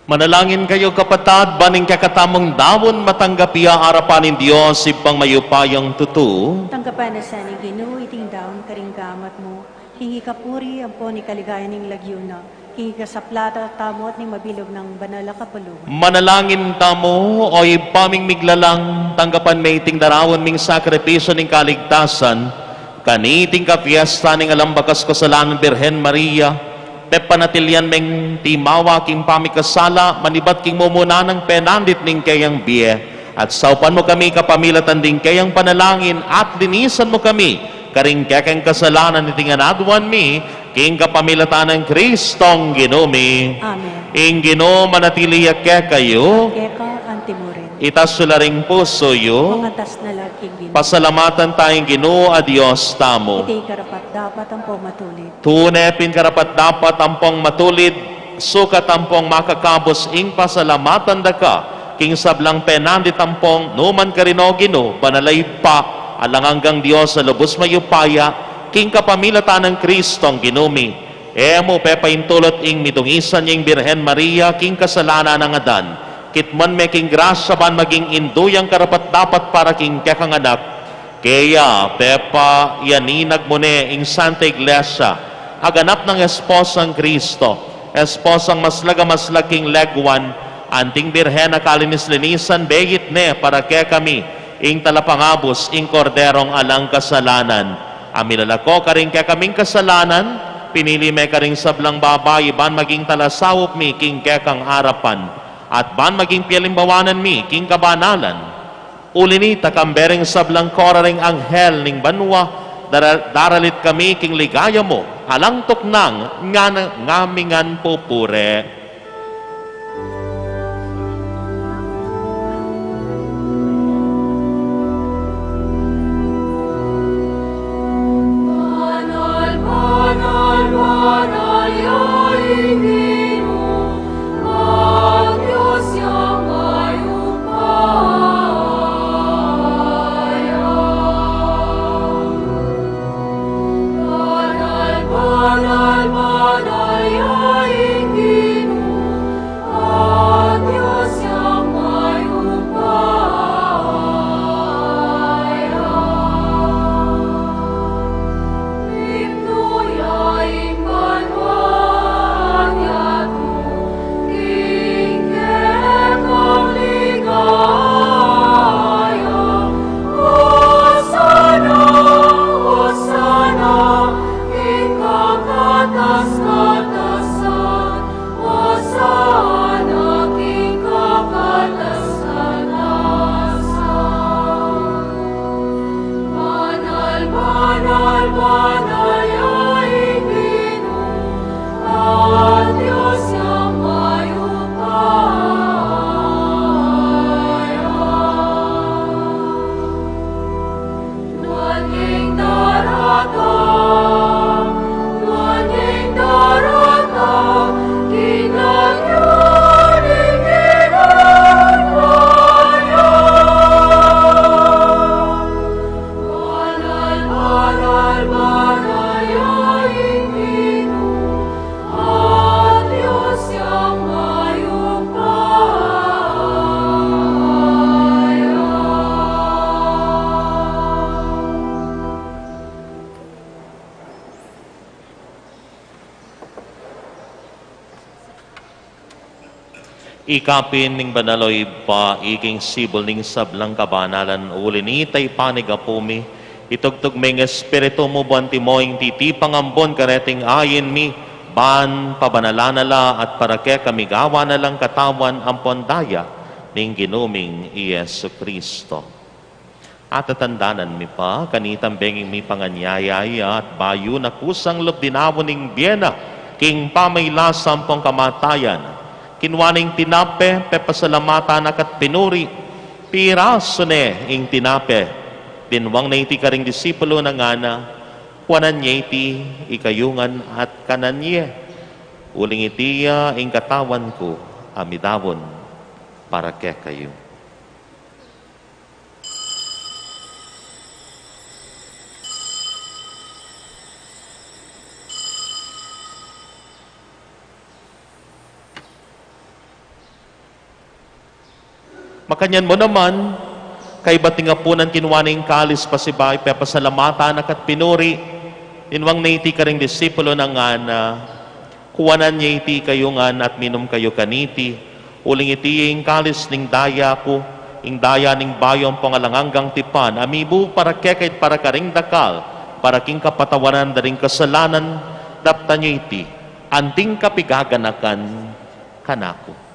Manalangin kayu, kapatad, ban ing kekatamung daun matanggap ya arapan ning Dios Ibpang mayupayang tutu. Tanggapan na sa ning Ginu iting daun karing gamat mu, king ikapuri ampon ikaligaya ning lagyu na, king ikasaplatan tamu at ning mabilug nang banal a kapulungan. Manalangin tamu. O Ibpa ming miglalang, tanggapan me iting daraun ming sakripisyu ning kaligtasan, kaniting kapiestan ning alang bakas kasalanan Birhen Maria, pepanatilian meng timawa king pamikasala, manibat king mumuna nang penandit ning keyang bie, at saupan mu kami kapamilatan ding keyang panalangin, at linisan mu kami karing kekeng kasalanan iti ngan aduan mi, king kapamilatan nang Kristong Ginu mi. Amen. Ing Ginu manatili ya kekayu. Keka antimurin. Itas yu la ring pusu yu. Mangatas na la king Ginu. Pasalamatan taya ing Ginu a Dios tamu. Iti karapat-dapat ampong matulid. Tune pin karapat-dapat ampong matulid, sukat ampong makakabus ing pasalamatan da ka, king sablang penandit ampong numan karin, O Ginu, banal a Ibpa, alang anggang Dios a lubus mayupaya, king kapamilatan nang Kristong Ginu mi. E mu pepaintulut ing midungisan ya ing Birhen Maria king kasalanan nang Adan. Kitmuan me king grasya ban maging indu yang karapat-dapat para king kekang anak. Kaya, pepayaninag mu ne ing Santa Iglesia, a ganap nang esposang Kristo, esposang maslag a maslag king leguan, anting Birhen a kalinis-linisan, beit ne para kekami ing talapangabus, ing Korderong alang kasalanan, a milalako karing kekaming kasalanan, pinili me karing sablang babai ban maging talasaup mi king kekang arapan, at ban maging pialimbawanan mi king kabanalan. Uli nita, kambe ring sablang kora ring anghel ning banua, dara-, daralit kami king ligaya mu, alang tuknang ngan-, ngamingan pupure. Ikapin ning banal, o Ibpa, iking sibul ning sablang kabanalan, uli nita ipanig Apu mi, itugtug me ing Espiritu mu ban antimo ing titipang ambon kareting ain mi, ban pabanalan na la at para kekami gawan na lang katawan ampon daya ning Ginu ming i Jesucristo. Atatandanan mi pa, kanitang benging mipanganyaya ya at bayu na kusang lub dinaun ing bie na king pamagkasakit ampong kamatayan, kinua ne ing tinape, pepasalamatan na ka't pinuri, pirasu ne ing tinape, dinwang na iti karing disipulu na, ngana: Kuanan ye iti, ikayu ngan at kanan ye, uling iti ya ing katawan ku a midaun para kekayu. Makanyan mu naman, kaybat ning apunan, kinua ne ing kalis, pasibayu pepasalamatan na ka't pinuri, linwang ne iti karing disipulo na ngana: Kuanan ye iti kayu ngan at minum kayu kaniti, uling iti ing kalis ning daya ku, ing daya ning bayu ampong alang anggang tipan, a mibu para kekayu at para karing dakal, para king kapatawaran da ring kasalanan. Daptan ye iti anting kapigaganakan kanaku.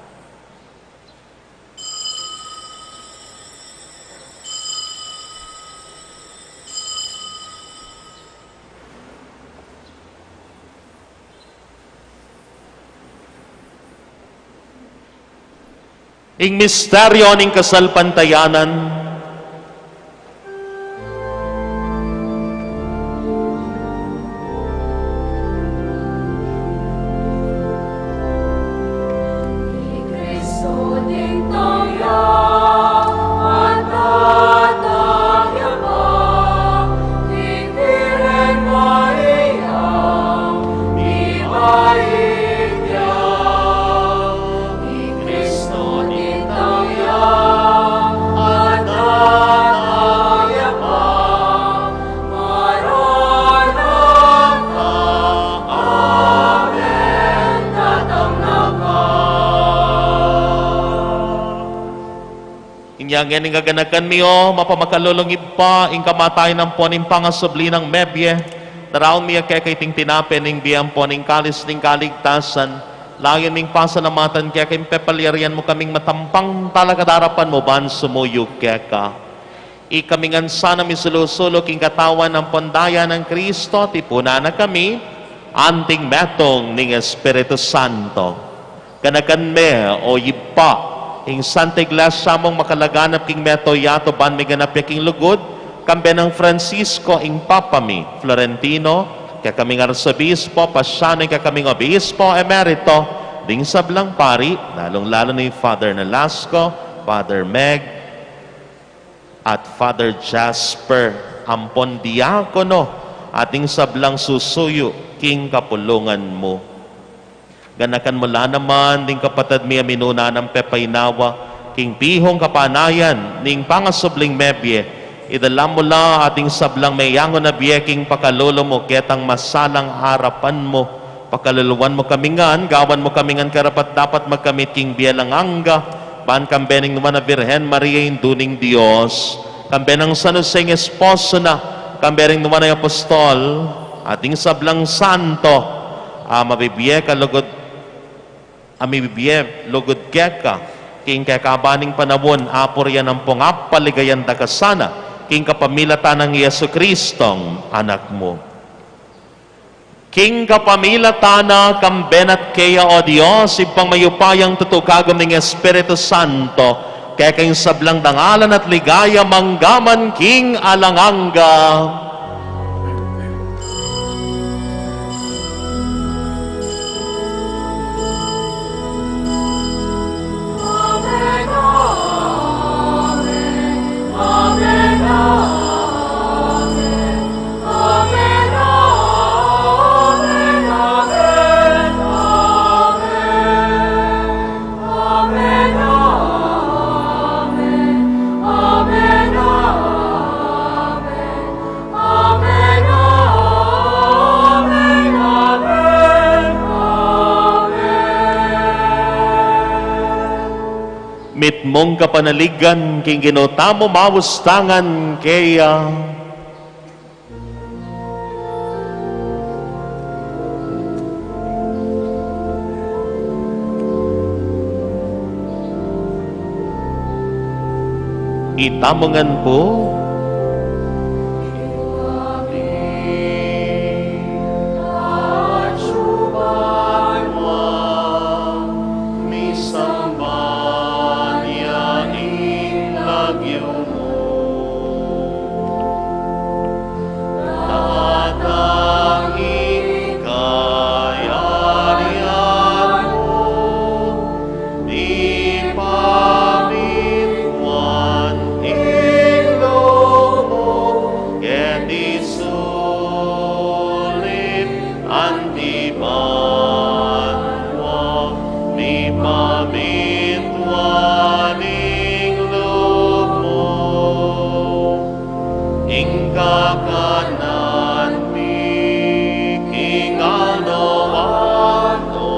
Ing misteryo ning kasalpantayanan. Inya ngeni, gaganakan mi, o mapamakalulung Ibpa, ing kamatayan ampon ing pangasubli nang mebie, daraun mi keka iting tinape ning bie ampon ing kalis ning kaligtasan, layun ming pasalamatan keka ing pepalyarian mu kaming matampang talakad king arapan mu ban sumuyu keka. Ikami ngan sana misulu-sulu king katawan ampon daya nang Kristo, tipunan na kami anting metung ning Espiritu Santo. Ganakan me, o Ibpa, ing Santa Iglesia mung makalaganap king mabilug a yatu ban miganap ya king lugud, kambe nang Francisco ing Papa mi, Florentino, kekaming Arsobispo, pasian ing kekaming Obispo Emerito, ding sablang pari, lalung-lalu na i Father Nolasco, Father Meg, at Father Jasper, ampon diakono, at ding sablang susuyu king kapulungan mu. Ganakan mu la naman ding kapatad mi a minuna nang pepainawa king pihung kapanayan ning pangasubling mebie, idala mu la at ding sablang meyangu na bie king pakalulu mu ketang masalang arapan mu. Pakaluluan mu kami ngan, gawan mu kami ngan karapat-dapat magkamit king bie alang angga, ban kambe ning nuan a Virgen Maria, Indu ning Dios, kambe nang San Jose ing esposo na, kambe ring nuan a apostol, at ding sablang santo, a mabibie ka lugud, a mibibie lugud keka king kekaban ning panaun, apurian ampong apaligayan da ka sana, king kapamilatan nang Jesucristong Anak mu. King kapamilatan na, kambe na at keya, o Dios, Ibpang mayupayang tutu, kagum ning Espiritu Santo, keka ing sablang dangalan at ligaya mangga man king alang angga. Mitmung kapanaligan king Ginu tamu, maus tangan keya. Itamu ngan pu. Datang ing kayarian mu, ipamintuan ing lub Ing kakanan mi king aldo-aldo,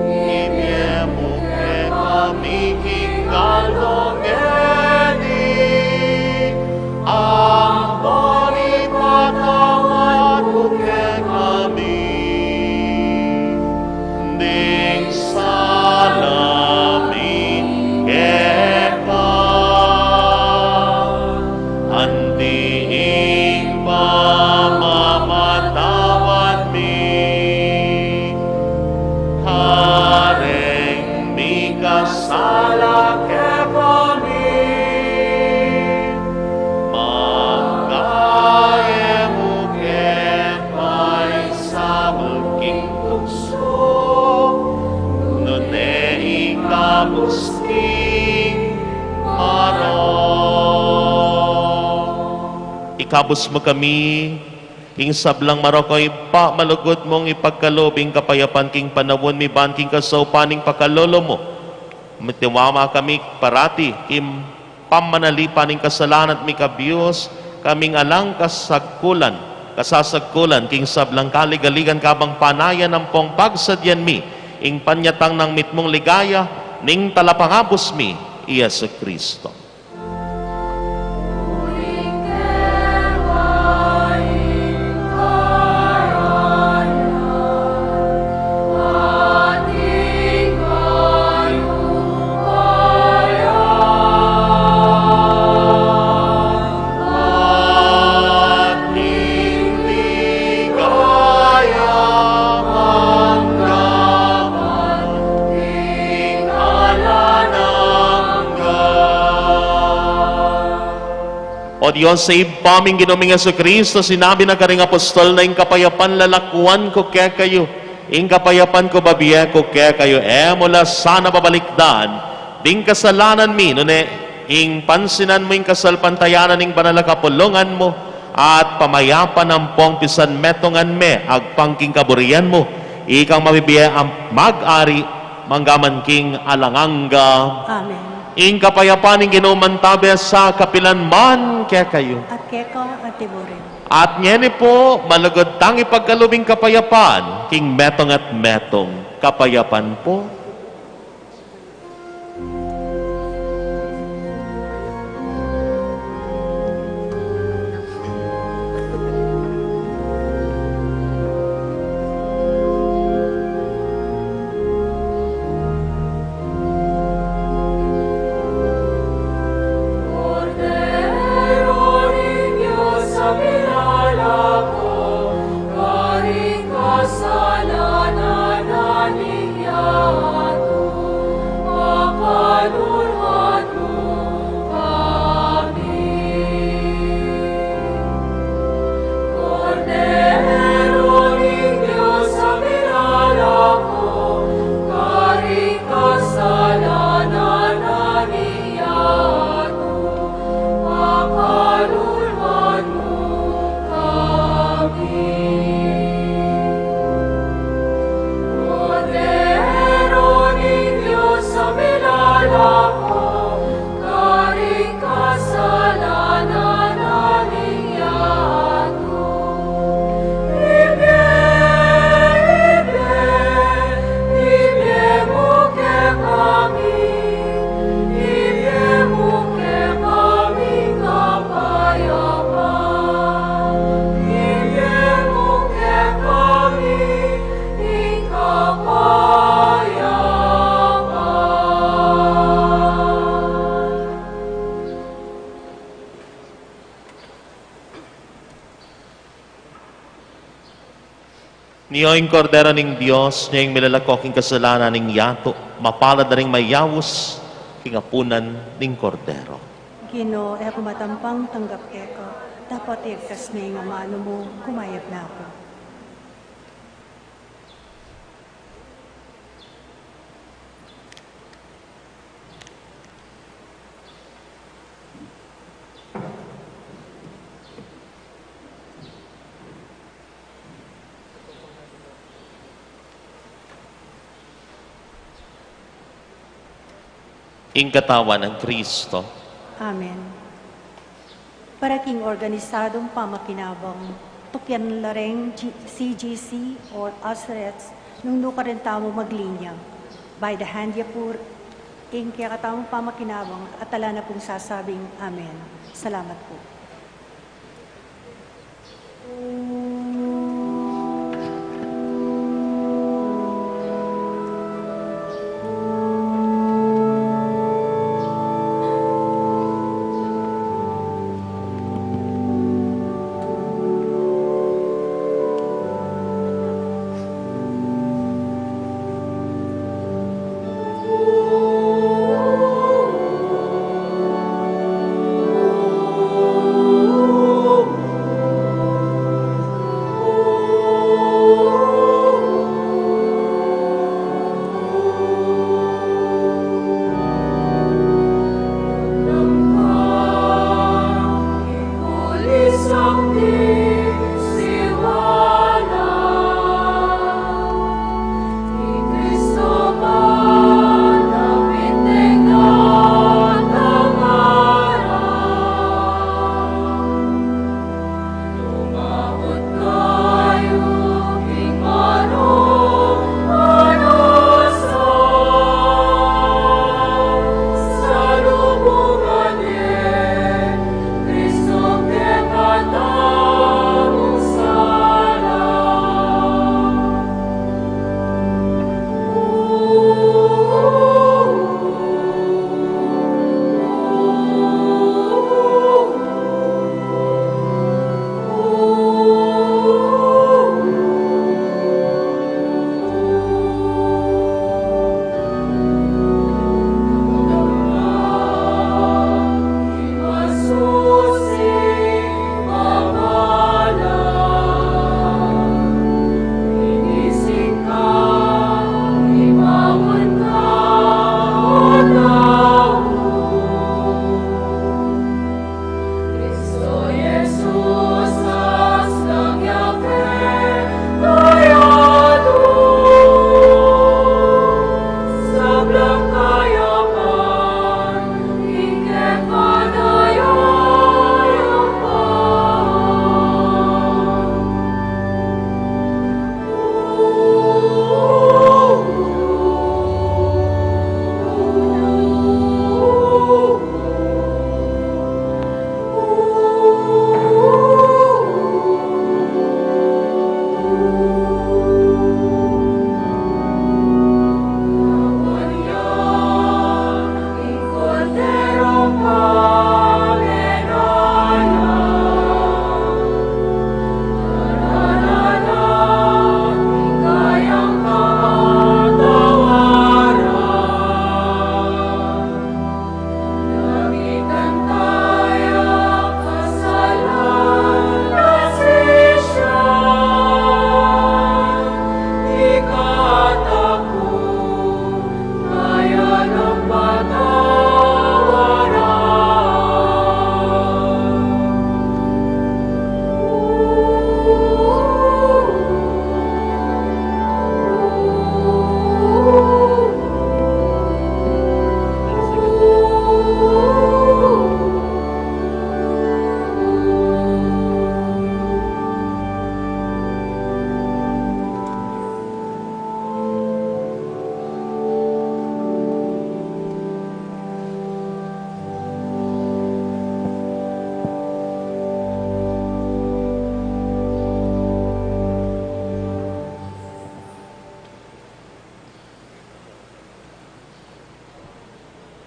ibie mu kekami king aldo ngeni, ampon ipatawad mu kekami ding sala mi keka, anti ing pamamatawad mi kareng mikasala kekami, manga e mu ke paisabut king tuksu, nune ikabus king marok. Ikabus mu kami king sablang marok, O Ibpa, malugud mung ipagkalub ing kapayapan king panaun mi ban king kasaupan ning pakalulu mu. Mitiwama kami parati king pamanalipan ning kasalanan at mikabius kaming alang kasagkulan, kasasagkulan king sablang kaligaligan, kabang panayan ampong pagsadyan mi ing panyatang nang mitmung ligaya ning Talapangabus mi, i Jesucristo. O Dios, Ibpa ming Ginu ming Jesucristo, sinabi na karing apostol na, "Ing kapayapan lalakuan ku kekayu, ing kapayapan ku bibie ku kekayu." E mu la sana babalikdan ding kasalanan mi, nune ing pansinan mu ing kasalpantayanan ning banal a kapulungan mu, at pamayapan ampong pisanmetungan me agpang king kaburian mu, ikang mabibie at mag-ari mangga man king alang angga. Amen. Ing kapayapan ning Ginu mantabe sa kapilan man kekayu. At keka mu rin. At ngeni pu, malugud tang ipagkalub ing kapayapan king metung at metung. Kapayapan pu. Ini ing Kordero ning Dios, ini ing milalako king kasalanan ning yatu. Mapalad a ring mayaus king apunan ning Kordero. Ginu, e ku matampang tanggap keka, dapot igkas ne ing amanu mu, kumayap na ku. Ing katawan nang Kristo. Amen. Para king organisadung pamakinabang, tukian la reng G-, C G C or usherets nung nukarin tamu maglinya. By the hand ya pu ing kekatamung pamakinabang at ala na pung sasabing amen. Salamat pu.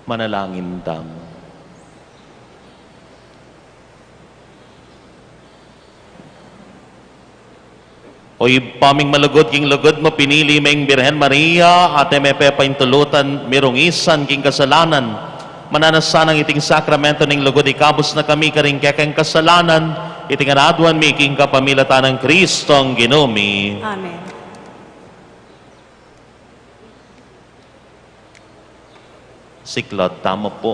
Manalangin tamu. O Ibpa ming malugud, king lugud mu pinili me ing Birhen Maria, at e me pepaintulutan mirungisan king kasalanan. Mananu sanang iting sakramento ning lugud ikabus na kami karing kekeng kasalanan, iti ngan aduan mi king kapamilatan nang Kristong Ginu mi. Amen. Siklaud tamu pu.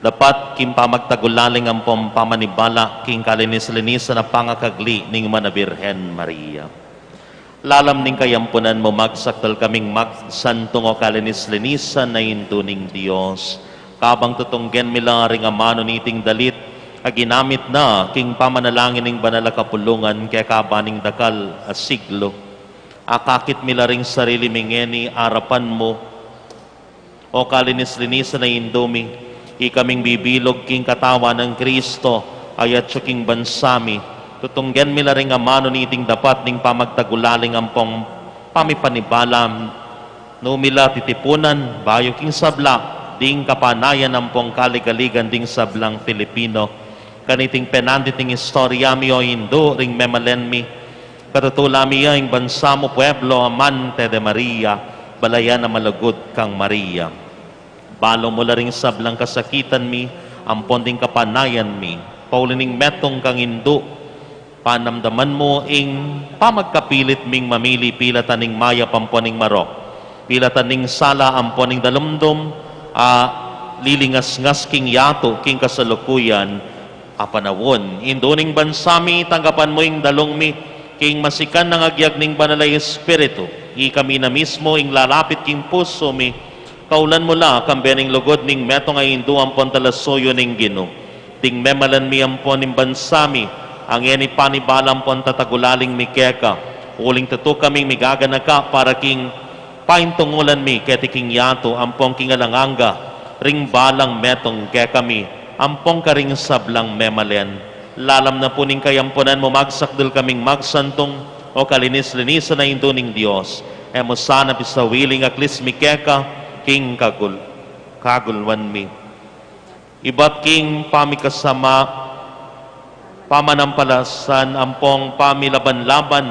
Dapat king pamagtagulaling ampong pamanibala king kalinis-linisan a pangakagli ning Manang Birhen Maria. Lalam ning kayampunan mu, magsakdal kaming magsantung, o kalinis-linisan a Indu ning Dios. Kabang tutunggen mi la ring amanu niting dalit a ginamit na king pamanalangin ning banal a kapulungan keka ban ning dakal a siglo, akakit mi la ring sarili mi ngeni arapan mu, o kalinis-linisan a Indu mi, ikaming bibilug king katawan nang Kristo a yatsu king bansa mi. Tutunggen mi la ring amanu niting dapat ning pamagtagulaling ampong pamipanibalam, nu mi la titipunan bayu king sabla ding kapanayan ampong kaligaligan ding sablang Filipino. Kaniting penandit ning istorya mi, o Indu ring memalen mi, katutula mi ya ing bansa mu pueblo, Amante de Maria, balayan a malugud kang Maria. Balu mu la ring sablang kasakitan mi ampon ding kapanayan mi, pauli ning metung kang Indu. Panamdaman mu ing pamagkapilit ming mamili pilatan ning mayap ampon ning marok, pilatan ning sala ampon ning dalumdum a lilingasngas king yatu king kasalukuyan a panaun. Indu ning bansa mi, tanggapan mu ing dalung mi king masikan a agyag ning Banal a Espiritu. Ikami na mismu ing lalapit king pusu mi, kaulan mu la kambe ning lugud ning metung a Indu ampon talasuyu ning Ginu. Ding memalen mi ampon ning bansa mi, a ngeni panibala ampon tatagulaling mi keka, uling tutu kaming migaganaka para king paintungulan mi keti king yatu ampong king alang angga ring balang metung kekami ampong karing sablang memalen. Lalam na pu ning kayampunan mu, magsakdal kaming magsantung, o kalinis-linisan a Indu ning Dios. E mu sana pisawili ing aklis mi keka king kagul-, kagulwan mi. Ibat king pamikasama, pamanampalasan ampong pamilaban-laban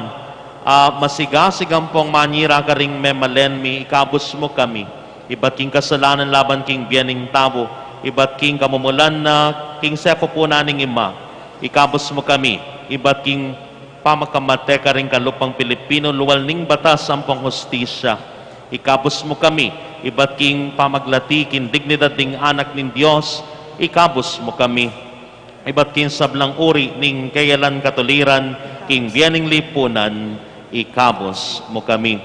a masigasig ampong manyira karing memalen mi, ikabus mu kami. Ibat king kasalanan laban king bie ning tau, ibat king kamumulan na king sepupunan ning ima, ikabus mu kami. Ibat king pamakamate karing kalupang Pilipino lual ning batas ampong hustisya, ikabus mu kami. Ibat king pamaglati king dignidad ding anak ning Dios, ikabus mu kami. Ibat king sablang uri ning keyalan katuliran king bie ning lipunan, ikabus mu kami.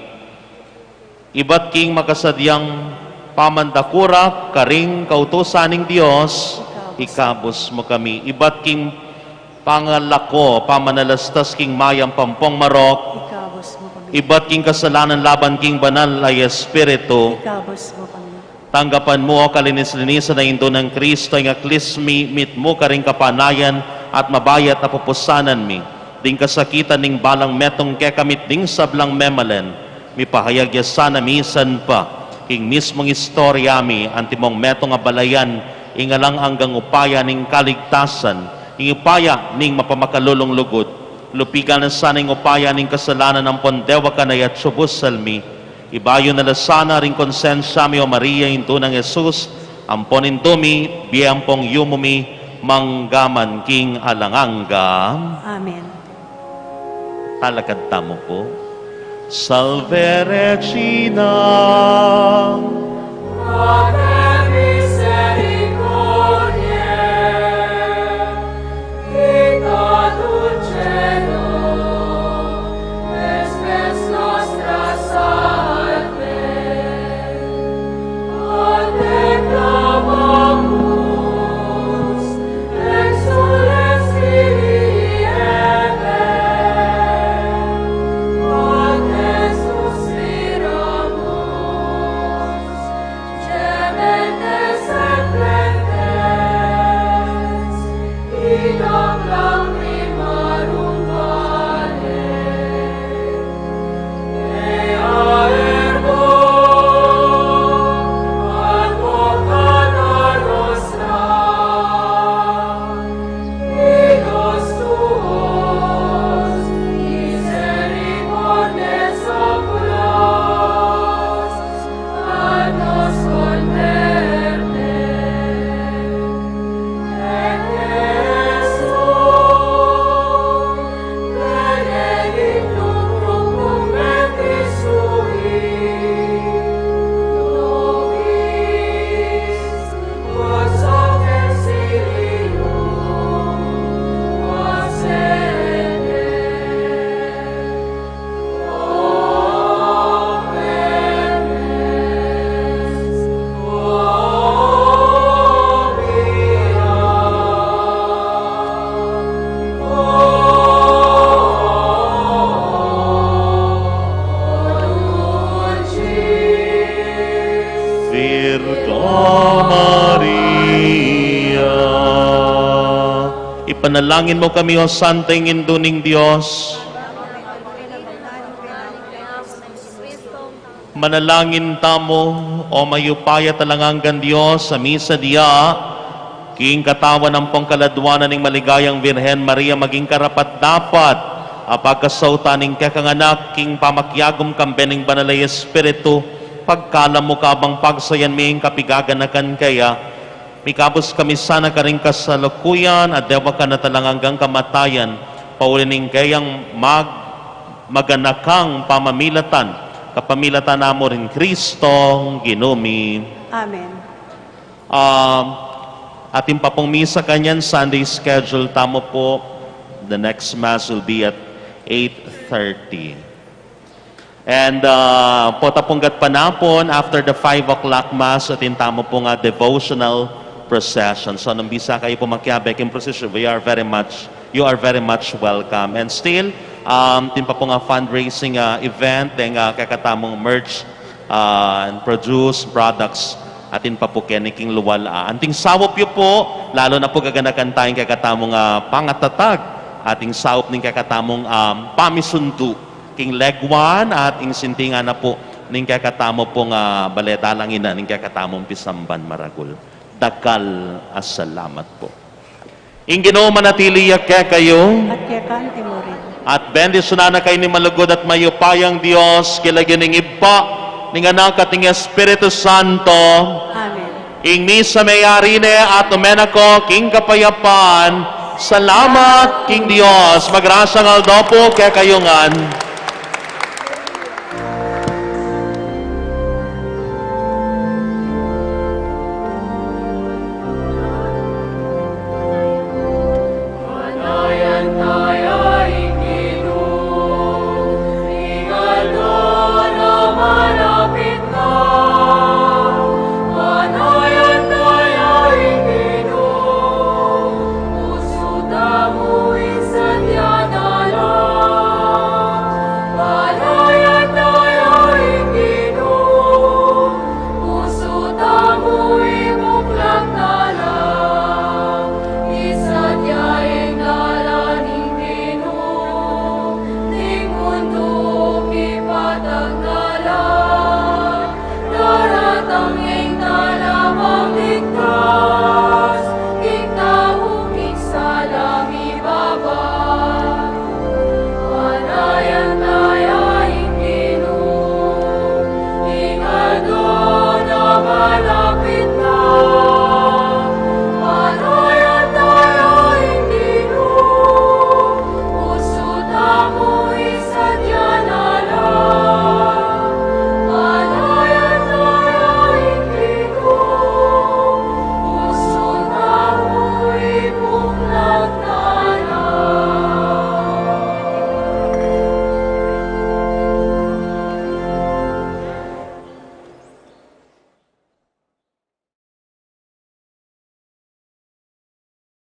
Ibat king makasadyang pamandakura karing kautusan ning Dios, ikabus mu kami. Ibat king pangalako, pamanalastas king mayap ampong marok, ikabus mu kami. Ibat king kasalanan laban king Banal a Espiritu, ikabus mu kami. Tanggapan mu, o kalinis-linisan a Indu nang Kristo, ing aklis mi mitmu karing kapanayan at mabayat a pupusanan mi. Ding kasakitan ning balang metung kekami at ding sablang memalen, mipahayag ya sana misan pa king mismung istorya mi, antimong metung a balayan ing alang anggang upaya ning kaligtasan, ing upaya ning mapamakalulung lugud. Lupigan na sana ing upaya ning kasalanan ampon dewakan a yatsu busal mi. Ibayu na la sana ring konsensya mi, o Maria, Indu nang Jesus, ampon Indu mi, bie ampong yumu mi, mangga man king alang angga. Amen. Talakad tamu pu. Salve Regina. Mater misericordiae, vita dulcedo, spes nostra salve. Panalangin mu kami, O Santa ing Indu ning Dios. Manalangin tamu, O mayupaya at alang anggang Dios, a misan dia king katawan ampong kaladwanan ning maligayang Virgen Maria, maging karapat-dapat a pagkasautan ning kekang Anak king pamakiagum kambe ning Banal a Espiritu, pagkalam mu kabang pagsayan mi ing kapigaganakan keya, mikabus kami sana karing kasalukuyan a dewakan at alang anggang kamatayan, pauli ning keyang mag-, maganakang pamamilatan, kapamilatan na mu rin Kristong Ginu mi. Amen. Um, atin pa pung misa kanyan, Sunday schedule tamu pu. The next Mass will be at eight thirty. And, uh, pota pung gatpanapun, after the five o'clock Mass, atin tamu pung devotional procession. So, nung bisa kayu pu makiabe king procession, we are very much, you are very much welcome. And still, um, atin pa pung fundraising, uh, event, deng, uh, kekatamung merch, uh, and produce products, atin pa pu keni king lual, ah. Anting saup yu pu, lalu na pu gaganakan taya ing kekatamung, ah, pangatatag, ating saup ning kekatamung, um, pamisundu king legwan, at ing sintingan na pu ning kekatamu pung, ah, bale dalang ina ning kekatamung pisamban maragul. Dakal a salamat pu. Ing Ginu manatili ya kekayu. At keka mu rin. At bendisyunan na kayu ning malugud at mayupayang Dios, king lagyu ning Ibpa, ning Anak, at ning Espiritu Santo. Amen. Ing misa meyari ne at ume na ko king kapayapan. Salamat king Dios. Magrasyang aldo pu kekayu ngan.